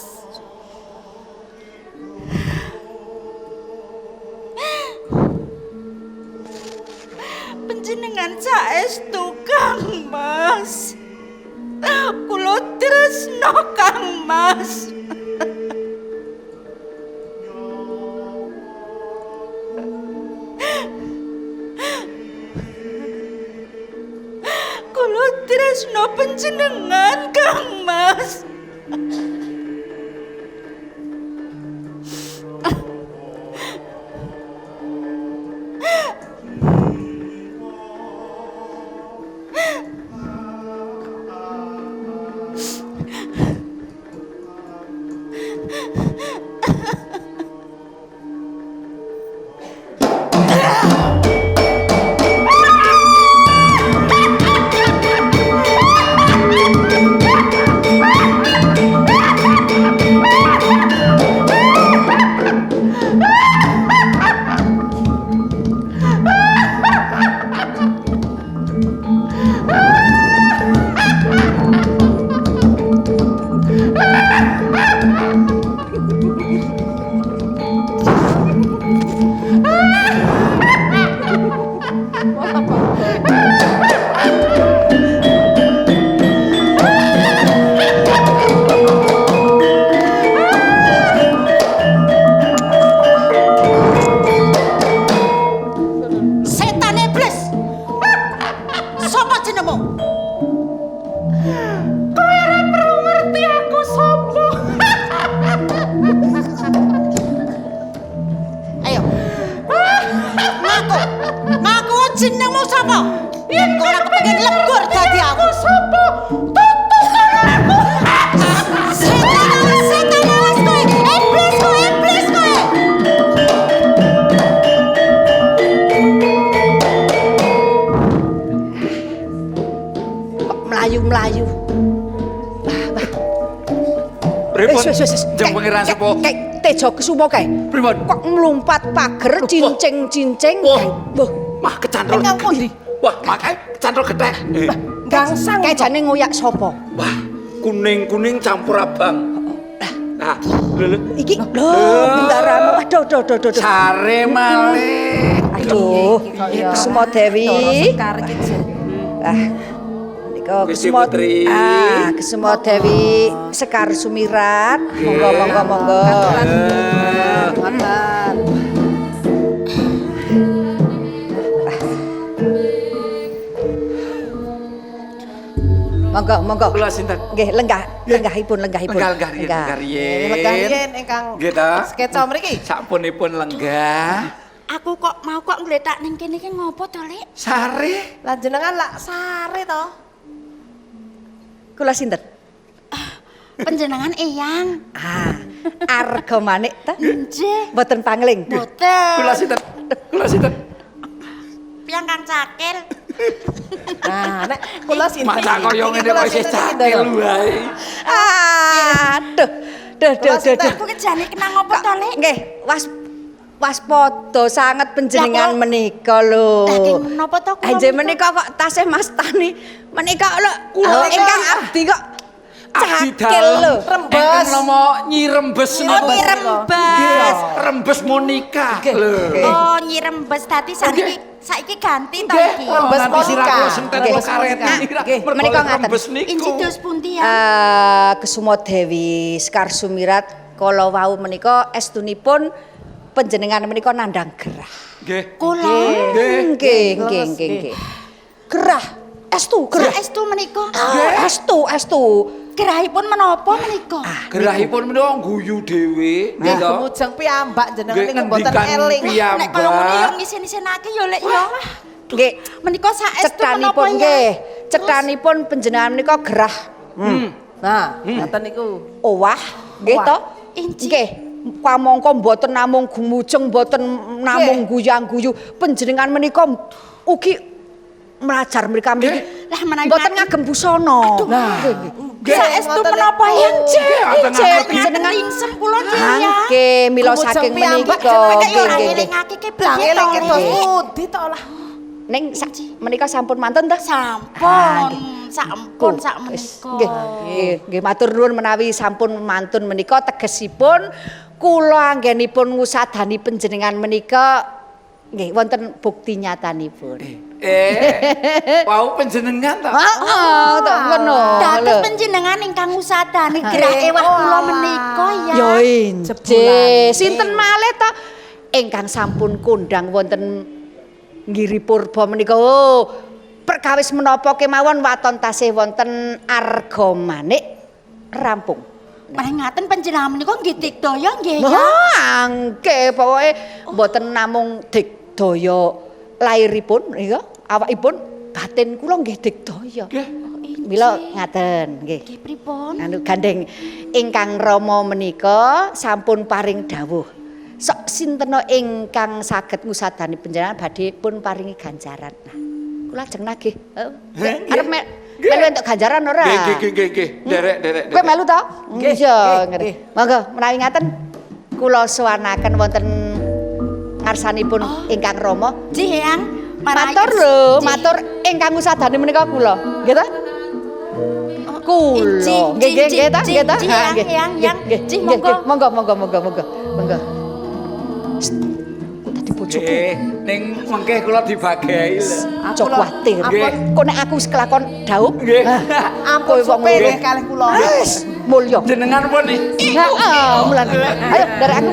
[SPEAKER 12] Panjenengan saestu Kang Mas. Kula tresno Kang Mas. Kula tresno panjenengan Kang Mas.
[SPEAKER 1] Setan iblis. Sopo jenengmu?
[SPEAKER 8] Kowe ora perlu ngerti aku sapa.
[SPEAKER 1] Ayo. Ngaku. Ngaku jenengmu sapa? Yen kowe ora kepengin lebur dadi aku.
[SPEAKER 8] Aku sapa? Tutus karo aku.
[SPEAKER 1] Setan alas, setan alas kowe. Iblis kowe, iblis kowe.
[SPEAKER 4] Kok mlayu-mlayu. Wah, wah.
[SPEAKER 7] Pripun?
[SPEAKER 4] Wis, wis, wis.
[SPEAKER 7] Jeng Pangeran Sepuh.
[SPEAKER 4] Kae Tejo Kesumo kae.
[SPEAKER 7] Pripun?
[SPEAKER 4] Kok mlumpat pager cincing-cincing.
[SPEAKER 7] Wah.
[SPEAKER 4] Wah,
[SPEAKER 7] Mah kecantol.
[SPEAKER 4] Ingkang pundi?
[SPEAKER 7] Wah, makane kecantol gethek.
[SPEAKER 9] Gangsang.
[SPEAKER 4] Kae jane ngoyak sapa?
[SPEAKER 7] Wah, kuning-kuning campur abang. Nah, lho lho.
[SPEAKER 4] Iki lho, bendaramu. Aduh, aduh, aduh, aduh.
[SPEAKER 7] Sare malih.
[SPEAKER 4] Aduh, Kesumo Dewi.
[SPEAKER 5] Sekar iki jen.
[SPEAKER 4] Ah, nika
[SPEAKER 7] Gusti
[SPEAKER 4] Kesumo
[SPEAKER 7] Putri.
[SPEAKER 4] Ah, Kesumo Dewi Sekar Sumirat. Monggo, monggo, monggo.
[SPEAKER 9] Ngoten.
[SPEAKER 4] Monggo, monggo.
[SPEAKER 7] Kula sinten?
[SPEAKER 4] Nggih, lenggah, lenggahipun, lenggahipun.
[SPEAKER 7] Lenggah, lenggah riyin, lenggah riyin.
[SPEAKER 9] Lenggah riyin ingkang
[SPEAKER 7] Nggih ta?
[SPEAKER 9] skeca mriki.
[SPEAKER 7] Sapunipun lenggah.
[SPEAKER 12] Aku kok mau kok ngletak ning kene iki ngopo to, Lek?
[SPEAKER 7] Sare.
[SPEAKER 9] Lah jenengan lak sare to.
[SPEAKER 4] Kula sinten?
[SPEAKER 12] Panjenengan eyang.
[SPEAKER 4] Ah, arga manik ta?
[SPEAKER 12] Nggih.
[SPEAKER 4] Mboten pangling.
[SPEAKER 12] Boten.
[SPEAKER 7] Kula sinten? Kula sinten?
[SPEAKER 12] Piyang Kang Cakil.
[SPEAKER 9] Nah, nek kula sinten?
[SPEAKER 7] Maca kaya
[SPEAKER 9] Iki
[SPEAKER 7] ngene
[SPEAKER 9] kula
[SPEAKER 7] kok isih
[SPEAKER 9] sinten iki,
[SPEAKER 7] cakil
[SPEAKER 9] Ndoro?
[SPEAKER 7] wae.
[SPEAKER 4] Aduh. Duh, duh, duh, duh.
[SPEAKER 12] Aku ki jane kena ngopo to, Lek?
[SPEAKER 4] Nggih, waspada sanget panjenengan
[SPEAKER 12] Lah, kula-
[SPEAKER 4] menika lho.
[SPEAKER 12] Lah, ki menapa to kula
[SPEAKER 4] Anjir
[SPEAKER 12] menika?
[SPEAKER 4] menika kok tasih mastani menika lho
[SPEAKER 7] Kula
[SPEAKER 4] ingkang abdi kok
[SPEAKER 7] Abdi
[SPEAKER 4] cakil
[SPEAKER 7] dalem.
[SPEAKER 4] lho.
[SPEAKER 9] Rembes.
[SPEAKER 7] Engkang nama Nyi Rembes
[SPEAKER 12] Oh,
[SPEAKER 7] napa?
[SPEAKER 12] Nyi Rembes.
[SPEAKER 7] Nggih, Rembes Monica. Lho.
[SPEAKER 12] Oh, Nyi Rembes dadi saiki saiki ganti to
[SPEAKER 7] Nggih,
[SPEAKER 12] iki.
[SPEAKER 9] Rembes
[SPEAKER 7] nanti sirah
[SPEAKER 9] Monica.
[SPEAKER 7] kula senten
[SPEAKER 4] Nggih.
[SPEAKER 7] kula kareti.
[SPEAKER 4] Nggih,
[SPEAKER 7] Mergo
[SPEAKER 4] menika ngaten.
[SPEAKER 7] Rembes niku.
[SPEAKER 12] Inci dos pundi ya?
[SPEAKER 4] Kesumo Dewi Sekar Sumirat kala wau menika estunipun panjenengan menika nandhang gerah.
[SPEAKER 7] Nggih.
[SPEAKER 12] Kula
[SPEAKER 7] Nggih.
[SPEAKER 4] Nggih, nggih, nggih, nggih. Gerah. Estu, gerah.
[SPEAKER 12] Saestu menika.
[SPEAKER 4] Ah, estu, estu.
[SPEAKER 12] Gerahipun menapa menika?
[SPEAKER 7] Gerahipun menika guyu dhewe, nggih to.
[SPEAKER 9] Mujeng piyambak jenengan
[SPEAKER 7] Nggih
[SPEAKER 9] niku mboten
[SPEAKER 7] ngendikan
[SPEAKER 9] eling.
[SPEAKER 12] Nek kaya ngono ya
[SPEAKER 7] piyambak.
[SPEAKER 12] ngisin-isinake ya lek ya.
[SPEAKER 4] Nggih.
[SPEAKER 12] Menika saestu menapa
[SPEAKER 4] Cethanipun
[SPEAKER 12] ya?
[SPEAKER 4] nggih. Cethanipun panjenengan menika gerah.
[SPEAKER 9] Nah, ngoten niku.
[SPEAKER 4] Owah, nggih
[SPEAKER 9] Owah.
[SPEAKER 4] to? Nggih. Kamangka mboten namung gumujeng, mboten namung guyang-guyu. Panjenengan menika ugi mlajar mrika-mriki.
[SPEAKER 12] Lah menawi
[SPEAKER 4] Mboten ngagem busana.
[SPEAKER 7] Nah.
[SPEAKER 4] Nggih, nggih.
[SPEAKER 12] Saestu menapa ya?
[SPEAKER 7] Nggih,
[SPEAKER 4] Injih, panjenengan
[SPEAKER 12] lingsem kula nggih ya.
[SPEAKER 4] Nggih, mila
[SPEAKER 9] Gumujeng
[SPEAKER 4] saking
[SPEAKER 9] piyambak
[SPEAKER 4] menika.
[SPEAKER 12] Kaya
[SPEAKER 4] Nggih,
[SPEAKER 12] ora
[SPEAKER 4] nggih, nggih.
[SPEAKER 12] ngelingake ke
[SPEAKER 9] Lah
[SPEAKER 12] piye to?
[SPEAKER 9] ngelingke dos
[SPEAKER 12] Lek?
[SPEAKER 9] pundi to lah.
[SPEAKER 4] Ning menika sampun mantun ta?
[SPEAKER 12] Sampun, sampun sak menika.
[SPEAKER 4] Nggih, nggih, nggih matur nuwun menawi sampun mantun menika tegesipun kula anggenipun ngusadani panjenengan menika nggih wonten bukti nyatanipun.
[SPEAKER 7] Wau panjenengan ta?
[SPEAKER 4] Heeh, tok ngono.
[SPEAKER 12] Dados
[SPEAKER 4] lho.
[SPEAKER 12] panjenengan ingkang ngusadani gerah ewah kula menika ya.
[SPEAKER 4] Ya injih, sinten malih to ingkang sampun kondang wonten Giri Purba menika. Oh, perkawis menapa kemawon waton tasih wonten arga manik rampung.
[SPEAKER 12] Menawi ngaten panjenengan menika nggih digdaya nggih ya.
[SPEAKER 4] Wah, angke pokoke mboten namung digdaya lairipun ya, awakipun batin kula nggih digdaya.
[SPEAKER 7] Nggih.
[SPEAKER 4] Mila ngaten nggih.
[SPEAKER 12] Nggih pripun?
[SPEAKER 4] Anu gandeng ingkang Rama menika sampun paring dawuh. Sok sintena ingkang saged ngusadani panjenengan badhe pun paringi ganjaran. Nah, kula ajeng nagih.
[SPEAKER 7] Nggih.
[SPEAKER 4] Arep melu entuk ganjaran ora?
[SPEAKER 7] Nggih, nggih, nggih, nggih. Derek, derek.
[SPEAKER 4] Kowe melu to?
[SPEAKER 9] Nggih,
[SPEAKER 4] Iya,
[SPEAKER 9] nggih,
[SPEAKER 4] ngerti. Monggo menawi ngaten kula suwanaken wonten ngarsanipun ingkang Rama.
[SPEAKER 12] Nggih, Eyang.
[SPEAKER 4] Matur lho, matur ingkang ngusadani menika kula. Nggih ta? Kula. Nggih, nggih, nggih ta, nggih ta?
[SPEAKER 12] Nggih,
[SPEAKER 4] Ha, nggih.
[SPEAKER 12] Eyang, Eyang.
[SPEAKER 4] Nggih,
[SPEAKER 12] Nggih,
[SPEAKER 4] nggih,
[SPEAKER 12] monggo.
[SPEAKER 4] Monggo, monggo, monggo, monggo. Monggo. Sst, Kok tadi bojoku.
[SPEAKER 7] Nggih, ning mengke kula dibagei lho.
[SPEAKER 4] Aja kuwatir.
[SPEAKER 7] Nggih.
[SPEAKER 4] Kok nek aku wis kelakon daup,
[SPEAKER 7] Nggih.
[SPEAKER 9] Ampun
[SPEAKER 4] Kowe wong
[SPEAKER 9] supe
[SPEAKER 4] loro.
[SPEAKER 9] nggih kalih kula.
[SPEAKER 4] Wis mulya.
[SPEAKER 7] Jenengan pun
[SPEAKER 4] Heeh, mulane. Ayo nderek aku.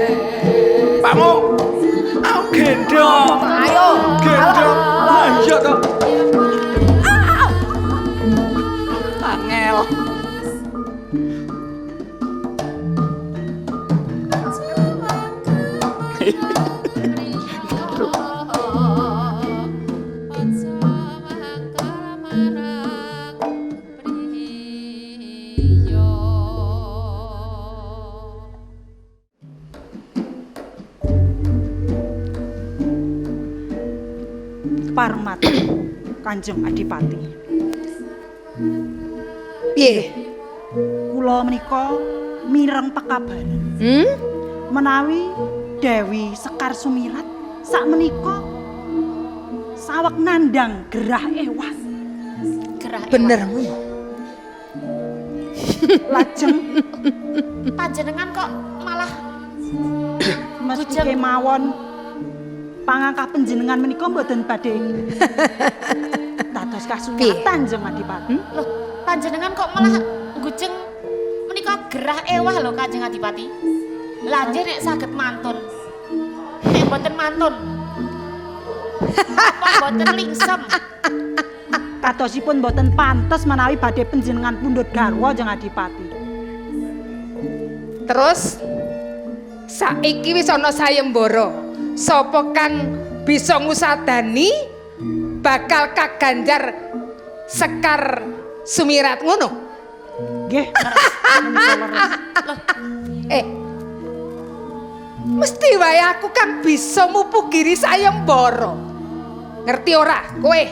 [SPEAKER 7] Pakmu. Aku gendong.
[SPEAKER 9] Ayo.
[SPEAKER 7] Gendong. Lah iya to. Angel.
[SPEAKER 2] Parmat Kanjeng Adipati.
[SPEAKER 4] Piye?
[SPEAKER 2] Kula menika mireng pekabaran.
[SPEAKER 4] Hmm?
[SPEAKER 2] Menawi Dewi Sekar Sumirat sak menika sawek nandang gerah ewah.
[SPEAKER 6] Gerah
[SPEAKER 4] Bener ngono.
[SPEAKER 2] Lajeng
[SPEAKER 6] Panjenengan kok malah
[SPEAKER 2] mesti kemawon pangangkah panjenengan menika mboten badhe dados kasunyatan Jeng Adipati.
[SPEAKER 6] Loh, panjenengan kok malah gujeng menika gerah ewah lho Kanjeng Adipati. Lah nggih nek saged mantun. Nek mboten mantun. Apa mboten lingsem?
[SPEAKER 2] Kadosipun mboten pantes menawi badhe panjenengan pundhut garwa Jeng Adipati.
[SPEAKER 5] Terus saiki wis ana sayembara. Sapa kang bisa ngusadani bakal kaganjar Sekar Sumirat ngono?
[SPEAKER 2] Nggih.
[SPEAKER 5] Mesti wae aku kang bisa mupugiri sayembara. Ngerti ora kowe?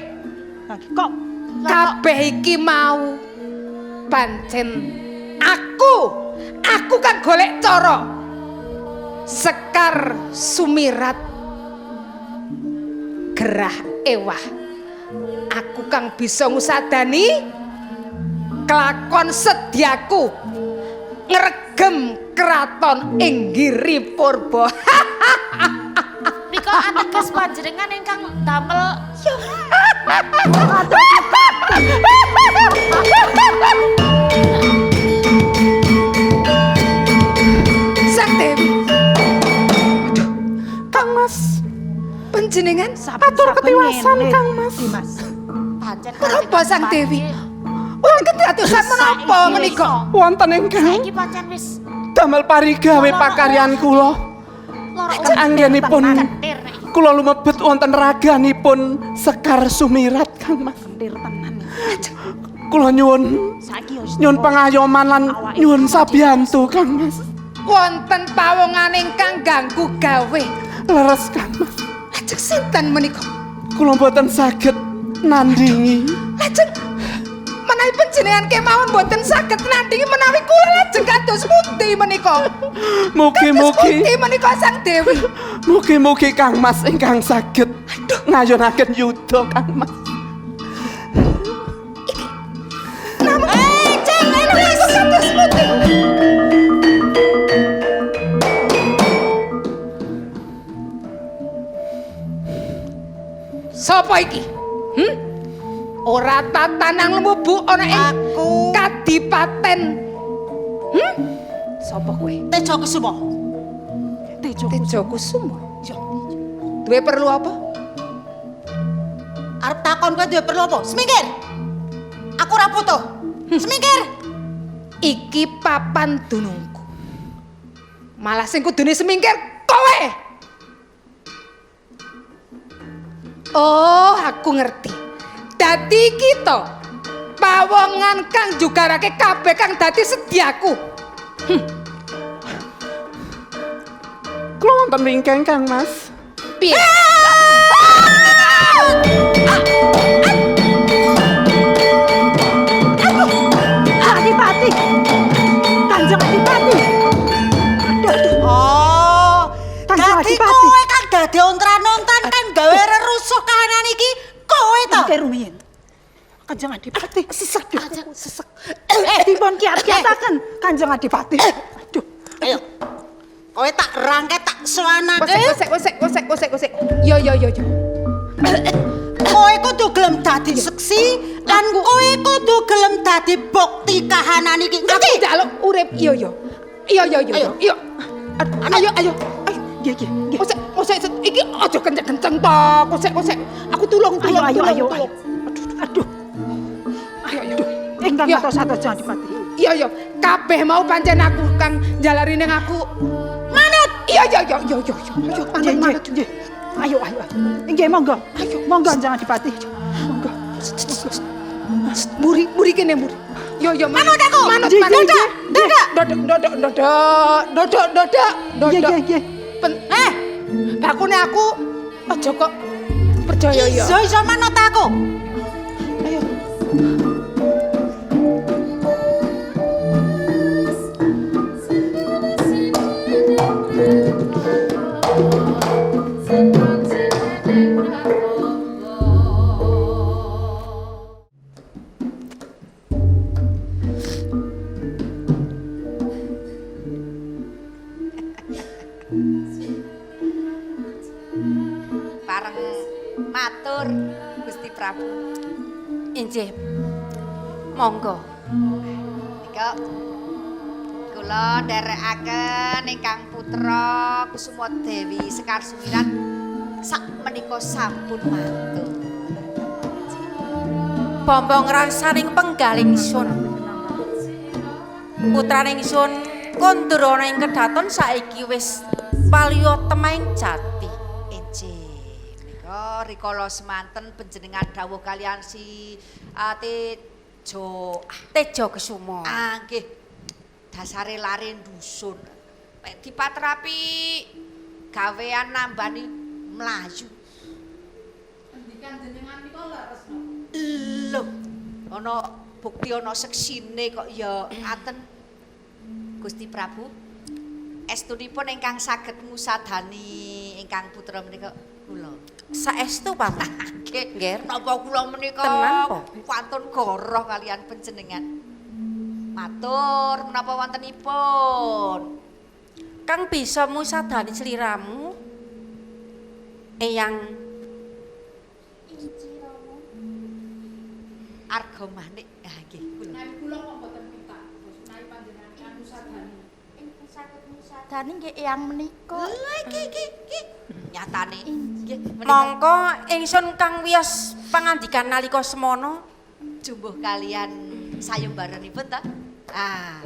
[SPEAKER 2] Kok
[SPEAKER 5] kabeh iki mau pancen aku kang golek cara Sekar Sumirat gerah ewah. Aku kang bisa ngusadani kelakon sediaku ngregem keraton ing Giri Purba.
[SPEAKER 6] Nika ateges panjenengan ingkang damel
[SPEAKER 5] Sang Dewi. Aduh, Kang Mas. Panjenengan atur ketiwasan Kang Mas.
[SPEAKER 2] Mas.
[SPEAKER 6] Pancen
[SPEAKER 5] Menapa Sang Dewi? Wonten kedatusan menapa menika?
[SPEAKER 8] Wonten ingkang
[SPEAKER 6] Saiki pancen wis
[SPEAKER 8] damel parigawe pakaryan kula. Anggenipun kula lumebet wonten raganipun Sekar Sumirat Kang Mas. Kula nyuwun nyuwun pangayoman lan nyuwun sabiyantu Kang Mas.
[SPEAKER 5] Wonten pawongan ingkang ganggu gawe.
[SPEAKER 8] Leres Kang Mas.
[SPEAKER 5] Lajeng sinten menika?
[SPEAKER 8] Kula mboten saged nandingi.
[SPEAKER 5] Lajeng menawi panjenengan kemawon mboten saged nandingi menawi kula lajeng kados pundi menika?
[SPEAKER 8] Mugi-mugi
[SPEAKER 5] Kados pundi menika Sang Dewi?
[SPEAKER 8] Mugi-mugi Kang Mas ingkang saged ngayonaken yuda Kang Mas.
[SPEAKER 5] Kados pundi? Sapa iki? Hmm? Ora tatanang lumebu ana ing kadipaten. Hmm? Sapa kowe?
[SPEAKER 1] Tejo Kusumo.
[SPEAKER 5] Tejo Kusumo. Duwe perlu apa?
[SPEAKER 1] Arep takon kowe duwe perlu apa? Semingkir. Aku ora butuh. Semingkir.
[SPEAKER 5] Iki papan dunungku. Malah sing kudune semingkir kowe. Oh, aku ngerti. Dadi kita pawongan kang jugarake kabeh kang dadi sediaku.
[SPEAKER 8] Kula wonten wingking Kang Mas.
[SPEAKER 5] Piye?
[SPEAKER 2] Adipati. Kanjeng Adipati. Aduh, aduh.
[SPEAKER 1] Oh,
[SPEAKER 2] Kanjeng
[SPEAKER 1] dadi
[SPEAKER 2] Adipati.
[SPEAKER 1] kowe kang dadi ontran-ontran kang gawe rerusuh kahanan iki kowe to.
[SPEAKER 2] Mangke rumiyin. Kanjeng Adipati. Sesek, sesek. Dipun kiat-kiataken Kanjeng Adipati. Aduh.
[SPEAKER 1] Ayo. Kowe tak rangke tak sowanake.
[SPEAKER 5] Kosek, kosek, kosek, kosek, kosek. Yo, yo, yo, yo.
[SPEAKER 1] Kowe kudu gelem dadi seksi lan kowe kudu gelem dadi bukti kahanan iki.
[SPEAKER 5] Aku
[SPEAKER 1] Ngerti?
[SPEAKER 5] njaluk urip. Iya, yo. Iya, yo, yo, yo. Iya. Ayo, ayo. Ayo.
[SPEAKER 2] Nggih, nggih, nggih.
[SPEAKER 5] Kosek, kosek, iki aja kenceng-kenceng to. Kosek, kosek. Aku tulung,
[SPEAKER 2] Ayo,
[SPEAKER 5] tulung,
[SPEAKER 2] ayo,
[SPEAKER 5] tulung,
[SPEAKER 2] ayo.
[SPEAKER 5] tulung.
[SPEAKER 2] Aduh, aduh.
[SPEAKER 5] Ayo, ayo.
[SPEAKER 2] Ingkang
[SPEAKER 5] Iya.
[SPEAKER 2] atos-atos Kanjeng Adipati.
[SPEAKER 5] Iya, iya. Kabeh mau pancen aku kang jalari ning aku.
[SPEAKER 1] Manut.
[SPEAKER 5] Iya, iya, iya, iya, iya. Ayo, manut,
[SPEAKER 2] Nggih,
[SPEAKER 5] manut.
[SPEAKER 2] nggih. Ayo, ayo, ayo. Nggih, monggo.
[SPEAKER 5] Ayo.
[SPEAKER 2] Monggo Kanjeng Adipati. Monggo.
[SPEAKER 5] Muri, muri kene muri. Yo, yo,
[SPEAKER 1] Manut aku.
[SPEAKER 5] Manut,
[SPEAKER 2] Nggih,
[SPEAKER 5] manut.
[SPEAKER 2] nggih, nggih.
[SPEAKER 5] Dodok, dodok, dodok, dodok, dodok,
[SPEAKER 2] Nggih,
[SPEAKER 5] dodok.
[SPEAKER 2] nggih, nggih.
[SPEAKER 5] Eh, bakune aku aja kok percaya ya.
[SPEAKER 1] Iso iso manut aku.
[SPEAKER 5] Ayo.
[SPEAKER 4] Pareng matur Gusti Prabu.
[SPEAKER 3] Injih. Monggo.
[SPEAKER 4] Nika kula nderekaken ingkang putra Kusuma Dewi Sekar Sumirat sak menika sampun mantu.
[SPEAKER 3] Bombong rasaning penggaling sun. Putraning sun kondur ana ing kedaton saiki wis paliya temaing jati.
[SPEAKER 4] Injih. Menika rikala semanten panjenengan dawuh kalian si Tejo
[SPEAKER 3] Tejo Kesumo.
[SPEAKER 4] Ah nggih. Dasare lare dusun. Nek dipatrapi gawean nambani mlayu.
[SPEAKER 5] Ngendikan jenengan nika leres napa?
[SPEAKER 4] Lho, ana bukti ana seksine kok ya aten Gusti Prabu. Estunipun ingkang saged ngusadani ingkang putra menika kula.
[SPEAKER 3] Saestu paman.
[SPEAKER 4] Nggih,
[SPEAKER 3] Nggih.
[SPEAKER 4] Napa kula menika
[SPEAKER 3] Tenan po?
[SPEAKER 4] wantun goroh kalian panjenengan. Matur menapa wontenipun?
[SPEAKER 3] Kang bisa musadani sliramu Eyang
[SPEAKER 4] Arga manik. Ah nggih kula.
[SPEAKER 5] Menawi kula kok mboten pitados, menawi panjenengan kang musadani.
[SPEAKER 12] Ingkang saged musadani nggih eyang menika.
[SPEAKER 4] Lha iki iki iki nyatane nggih menika
[SPEAKER 3] mongko ingsun kang wiyos Pangandikan nalika semono
[SPEAKER 4] jumbuh kalian sayembaranipun ta? Ah,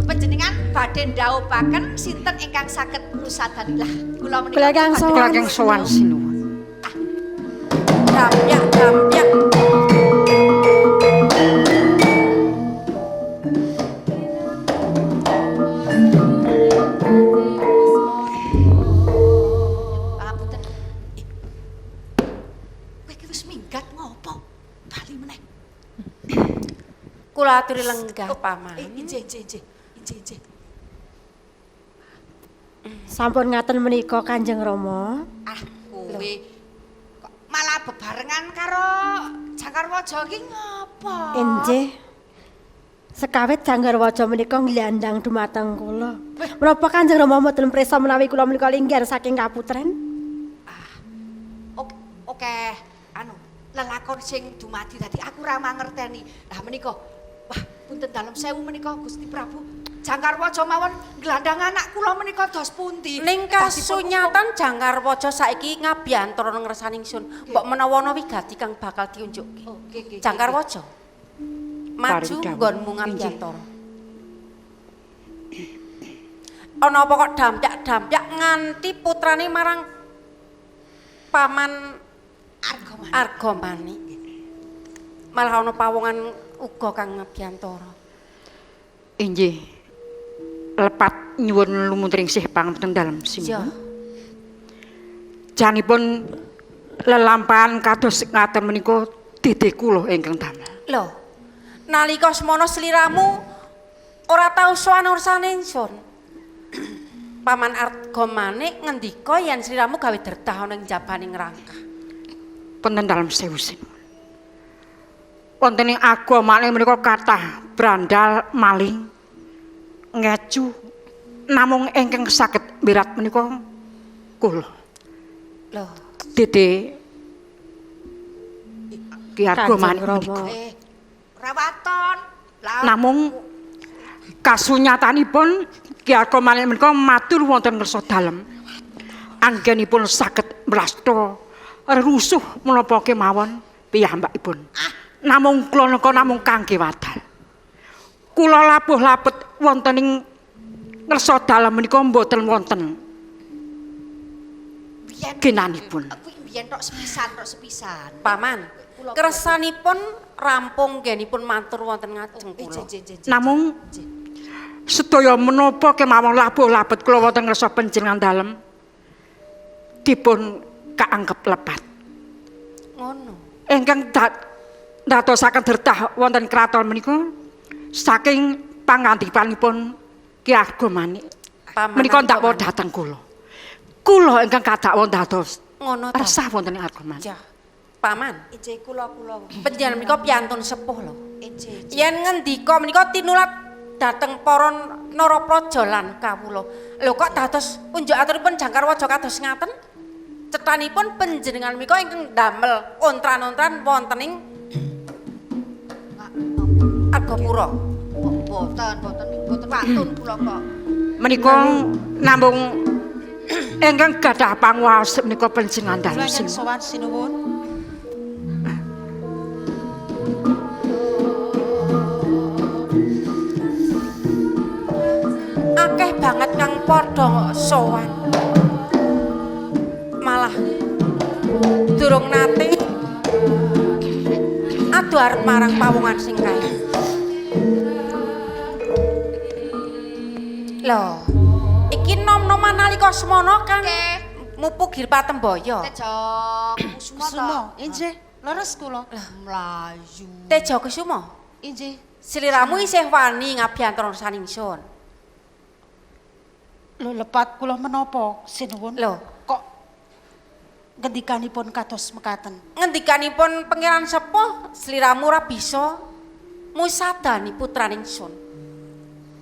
[SPEAKER 4] panjenengan badhe ndhawuhaken sinten ingkang saged ngusadani lah kula menika.
[SPEAKER 11] Kula ingkang sowan.
[SPEAKER 10] Kula ingkang sowan sinuwun.
[SPEAKER 3] Dampyak dampyak.
[SPEAKER 4] Pangapunten. Kowe iki wis minggat ngopo? Bali meneh.
[SPEAKER 3] Kula aturi lenggah, Paman.
[SPEAKER 4] Injih, injih, injih. Injih, injih.
[SPEAKER 11] Sampun ngaten menika Kanjeng Rama.
[SPEAKER 4] Ah, kowe kok malah bebarengan karo Jangkarwaja iki ngopo?
[SPEAKER 11] Injih. Sekawit Jangkarwaja menika nglandang dumateng kula. Menapa Kanjeng Rama mboten prisa menawi kula menika linggih saking kaputren?
[SPEAKER 4] Oke, oke, anu, lelakon sing dumadi dadi aku ora mangerteni. Lah menika, wah, punten dalem sewu menika Gusti Prabu. Jangkarwaja mawon nglandang anak kula menika dos pundi?
[SPEAKER 3] Ning kasunyatan Jangkarwaja saiki ngabiyantara ngresani ingsun. Mbok menawa ana wigati kang bakal diunjukke.
[SPEAKER 4] Oh, nggih, nggih, nggih.
[SPEAKER 3] Jangkarwaja. Maju
[SPEAKER 10] Paring dawuh.
[SPEAKER 3] nggonmu ngabiyantara. Ana apa kok dampyak-dampyak nganti putrane marang Paman
[SPEAKER 4] Argomani.
[SPEAKER 3] Argomani. Malah ana pawongan uga kang ngabiyantara.
[SPEAKER 10] Inggih. Lepat nyuwun lumuntring sih pangapunten dalem
[SPEAKER 3] Iya.
[SPEAKER 10] sinuwun. Janipun lelampahan kados ngaten menika dede kula ingkang damel.
[SPEAKER 3] Lho, nalika semono sliramu ora tau sowan ursane ingsun. Paman Argomani ngendika yen sliramu gawe dertah ana ing jabaning rangkah.
[SPEAKER 10] Punten dalem sewu sinuwun. Wonten ing agama menika kathah brandal maling ngecu namung ingkang saged mirat menika kula.
[SPEAKER 3] Lho,
[SPEAKER 10] Dede Ki Argomani
[SPEAKER 11] Kanjeng Rama.
[SPEAKER 10] menika.
[SPEAKER 4] Rawaton. Lah
[SPEAKER 10] Namung kasunyatanipun Ki Argomani menika matur wonten ngersa dalem. Anggenipun saged mrasta rusuh menapa kemawon piyambakipun. Namung kula nika namung kangge wadal. Kula labuh lapet wonten ing ngersa dalem menika mboten wonten
[SPEAKER 4] biyen
[SPEAKER 10] genanipun.
[SPEAKER 4] Kuwi biyen tok sepisan, tok sepisan.
[SPEAKER 3] Paman, kersanipun rampung nggenipun matur wonten ngajeng
[SPEAKER 4] Eh,
[SPEAKER 3] kula.
[SPEAKER 4] nggih, nggih, nggih.
[SPEAKER 10] Namung sedaya menapa kemawon labuh lapet kula wonten ngersa panjenengan dalem dipun kaanggep lepat.
[SPEAKER 3] Ngono.
[SPEAKER 10] Ingkang dadosaken dertah wonten kraton menika saking pangandikanipun Ki Argomani.
[SPEAKER 3] Paman
[SPEAKER 10] Menika ndakwa
[SPEAKER 3] Argomani.
[SPEAKER 10] dhateng kula. Kula ingkang kadakwa dados
[SPEAKER 3] Ngono ta.
[SPEAKER 10] resah wonten ing Argomani.
[SPEAKER 3] Ya. Paman,
[SPEAKER 4] Injih kula kula.
[SPEAKER 3] panjenengan menika piantun sepuh lho.
[SPEAKER 4] Injih. injih.
[SPEAKER 3] Yen ngendika menika tinulat dhateng para narapraja lan kawula. Lho kok dados unjuk aturipun Jangkarwaja kados ngaten? Cethanipun panjenengan menika ingkang ndamel ontran-ontran wonten ing Argapura.
[SPEAKER 4] Mboten, mboten, mboten wantun kula kok.
[SPEAKER 10] Menika namung ingkang gadah panguwaos menika panjenengan
[SPEAKER 1] Kula
[SPEAKER 10] dalem
[SPEAKER 1] ingkang
[SPEAKER 10] sinuwun.
[SPEAKER 1] sowan sinuwun.
[SPEAKER 3] Akeh banget kang padha sowan. Malah durung nate adu arep marang pawongan sing kae. Lho, iki nom-noman nalika semono kang mupu Girpatembaya.
[SPEAKER 4] Tejo Kusuma to.
[SPEAKER 1] Kusuma, injih, leres kula.
[SPEAKER 4] Mlayu.
[SPEAKER 3] Tejo Kusuma,
[SPEAKER 1] Injih.
[SPEAKER 3] sliramu isih wani ngabiyantara saningsun.
[SPEAKER 1] Lho lepat kula menapa sinuwun?
[SPEAKER 3] Lho,
[SPEAKER 1] Kok ngendikanipun kados mekaten?
[SPEAKER 3] ngendikanipun Pangeran Sepuh, sliramu ora bisa musadani putraning sun.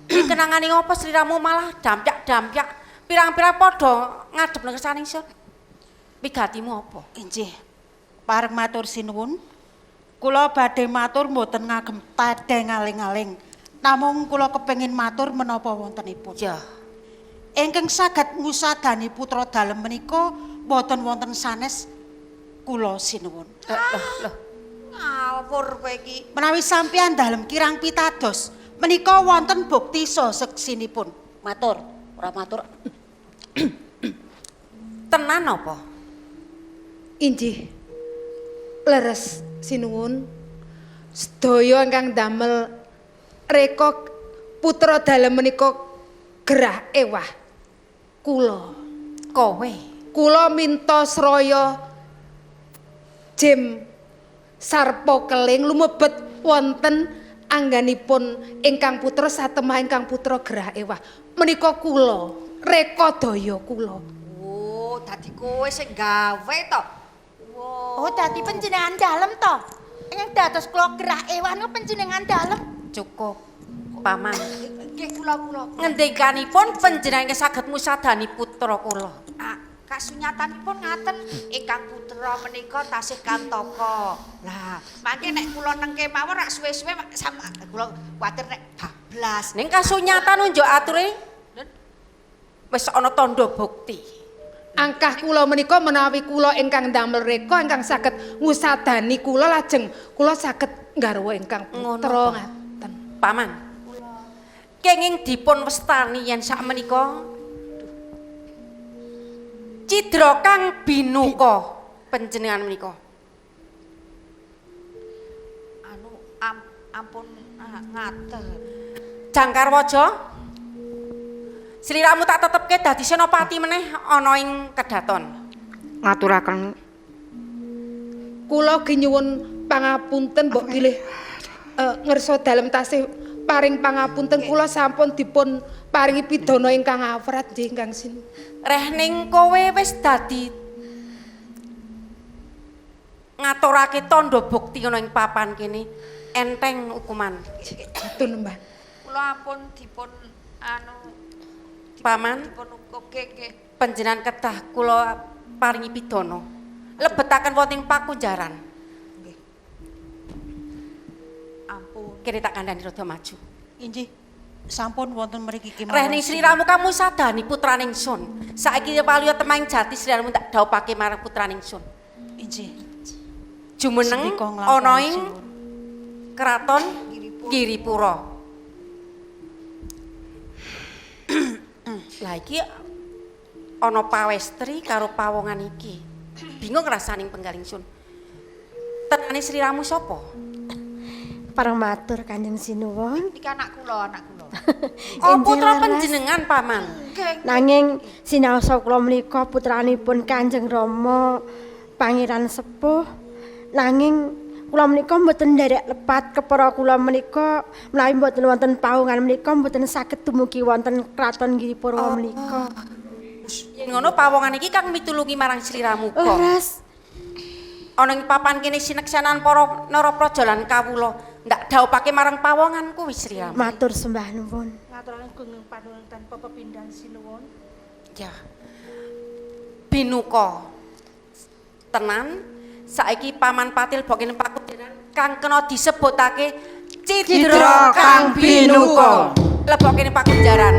[SPEAKER 3] Iki kenangane ngopo sliramu malah dampyak-dampyak pirang-pirang padha ngadep nang ngersaning sun. Wigatimu apa?
[SPEAKER 1] Injih. Pareng matur sinuwun. Kula badhe matur mboten ngagem tadeng aling-aling. Namung kula kepengin matur menapa wontenipun.
[SPEAKER 3] Ya,
[SPEAKER 1] Ingkang saged ngusadani putra dalem menika mboten wonten sanes kula sinuwun.
[SPEAKER 3] Loh, loh.
[SPEAKER 4] Ngawur kowe iki.
[SPEAKER 1] Menawi sampeyan dalem kirang pitados, menika wonten bukti saha seksinipun. Matur, ora matur.
[SPEAKER 3] Tenan apa?
[SPEAKER 13] Inggih. Leres sinuwun. Sedaya ingkang damel reka putra dalem menika gerah ewah kula.
[SPEAKER 3] Kowe.
[SPEAKER 13] Kula minta sraya Jim Sarpa Keling lumebet wonten angganipun ingkang putra satemah ingkang putra gerah ewah. Menika kula, reka daya kula.
[SPEAKER 4] Oh, dadi kowe sing gawe to.
[SPEAKER 12] Oh, dadi panjenengan dalem to. Ingkang dados kula gerah ewah niku panjenengan dalem.
[SPEAKER 3] Cukup. Paman.
[SPEAKER 4] Nggih kula kula.
[SPEAKER 3] Ngendikanipun panjenengan saged musadani putra kula.
[SPEAKER 4] Ah, kasunyatanipun ngaten ingkang putra menika tasih kantaka. Lah, mangke nek kula nengke mawon rak suwe-suwe sama kula kuwatir nek bablas.
[SPEAKER 3] Ning kasunyatan unjuk ature wis ana tandha bukti.
[SPEAKER 13] Angkah kula menika menawi kula ingkang ndamel reka ingkang saged ngusadani kula lajeng kula saged nggarwa ingkang putra ngaten.
[SPEAKER 3] Paman. Kenging dipun westani yen sakmenika cidra kang binuka panjenengan menika.
[SPEAKER 4] Anu ampun ngaten.
[SPEAKER 3] Jangkarwaja. Sliramu tak tetepke dadi senopati meneh ana ing kedaton.
[SPEAKER 10] Ngaturaken
[SPEAKER 13] kula ginyuwun pangapunten mbok bilih ngersa dalem tasih paring pangapunten kula sampun dipun paringi pidana ingkang awrat nggih ingkang sin.
[SPEAKER 3] Rehning kowe wis dadi ngaturake tandha bukti ana ing papan kene, enteng hukuman.
[SPEAKER 13] Matur nembah.
[SPEAKER 4] Kula ampun dipun anu
[SPEAKER 3] Paman
[SPEAKER 4] dipun hukumke nggih.
[SPEAKER 3] Panjenengan kedah kula paringi pidana. Lebetaken wonten ing pakunjaran.
[SPEAKER 4] Nggih. Ampun.
[SPEAKER 3] Kene tak kandhani rada maju.
[SPEAKER 1] Inggih, sampun wonten mriki kemawon.
[SPEAKER 3] Rehning sliramu kamu sadani putrane ingsun. Saiki waluya temahing jati sliramu tak dhawupake marang putrane ingsun.
[SPEAKER 1] Inggih.
[SPEAKER 3] Jumeneng ana ing kraton Giripura. Lah iki ana pawestri karo pawongan iki. Bingung rasaning penggaling sun. Tenane sliramu sapa?
[SPEAKER 11] Parang matur Kanjeng Sinuwun.
[SPEAKER 4] Niki anak kula, anak kula.
[SPEAKER 3] Oh, putra panjenengan, Paman.
[SPEAKER 11] Nanging sinaosa kula menika putranipun Kanjeng Rama Pangeran Sepuh. Nanging kula menika mboten nderek lepat kepara kula menika menawi mboten wonten pawongan menika mboten saged dumugi wonten kraton Giripurwa menika.
[SPEAKER 3] Yen ngono pawongan iki kang mitulungi marang sliramu kok.
[SPEAKER 11] Leres.
[SPEAKER 3] Ana ing papan kene sineksanan para narapraja lan kawula ndak dhawupake marang pawongan kuwi sliramu.
[SPEAKER 11] Matur sembah nuwun.
[SPEAKER 2] Ngaturaken gunging panuwun tanpa pepindhan sinuwun.
[SPEAKER 3] Ya. Binuka. Tenan saiki Paman Patil bokene pakudenan kang kena disebutake Cidra kang binuka. Lebokene pakunjaran.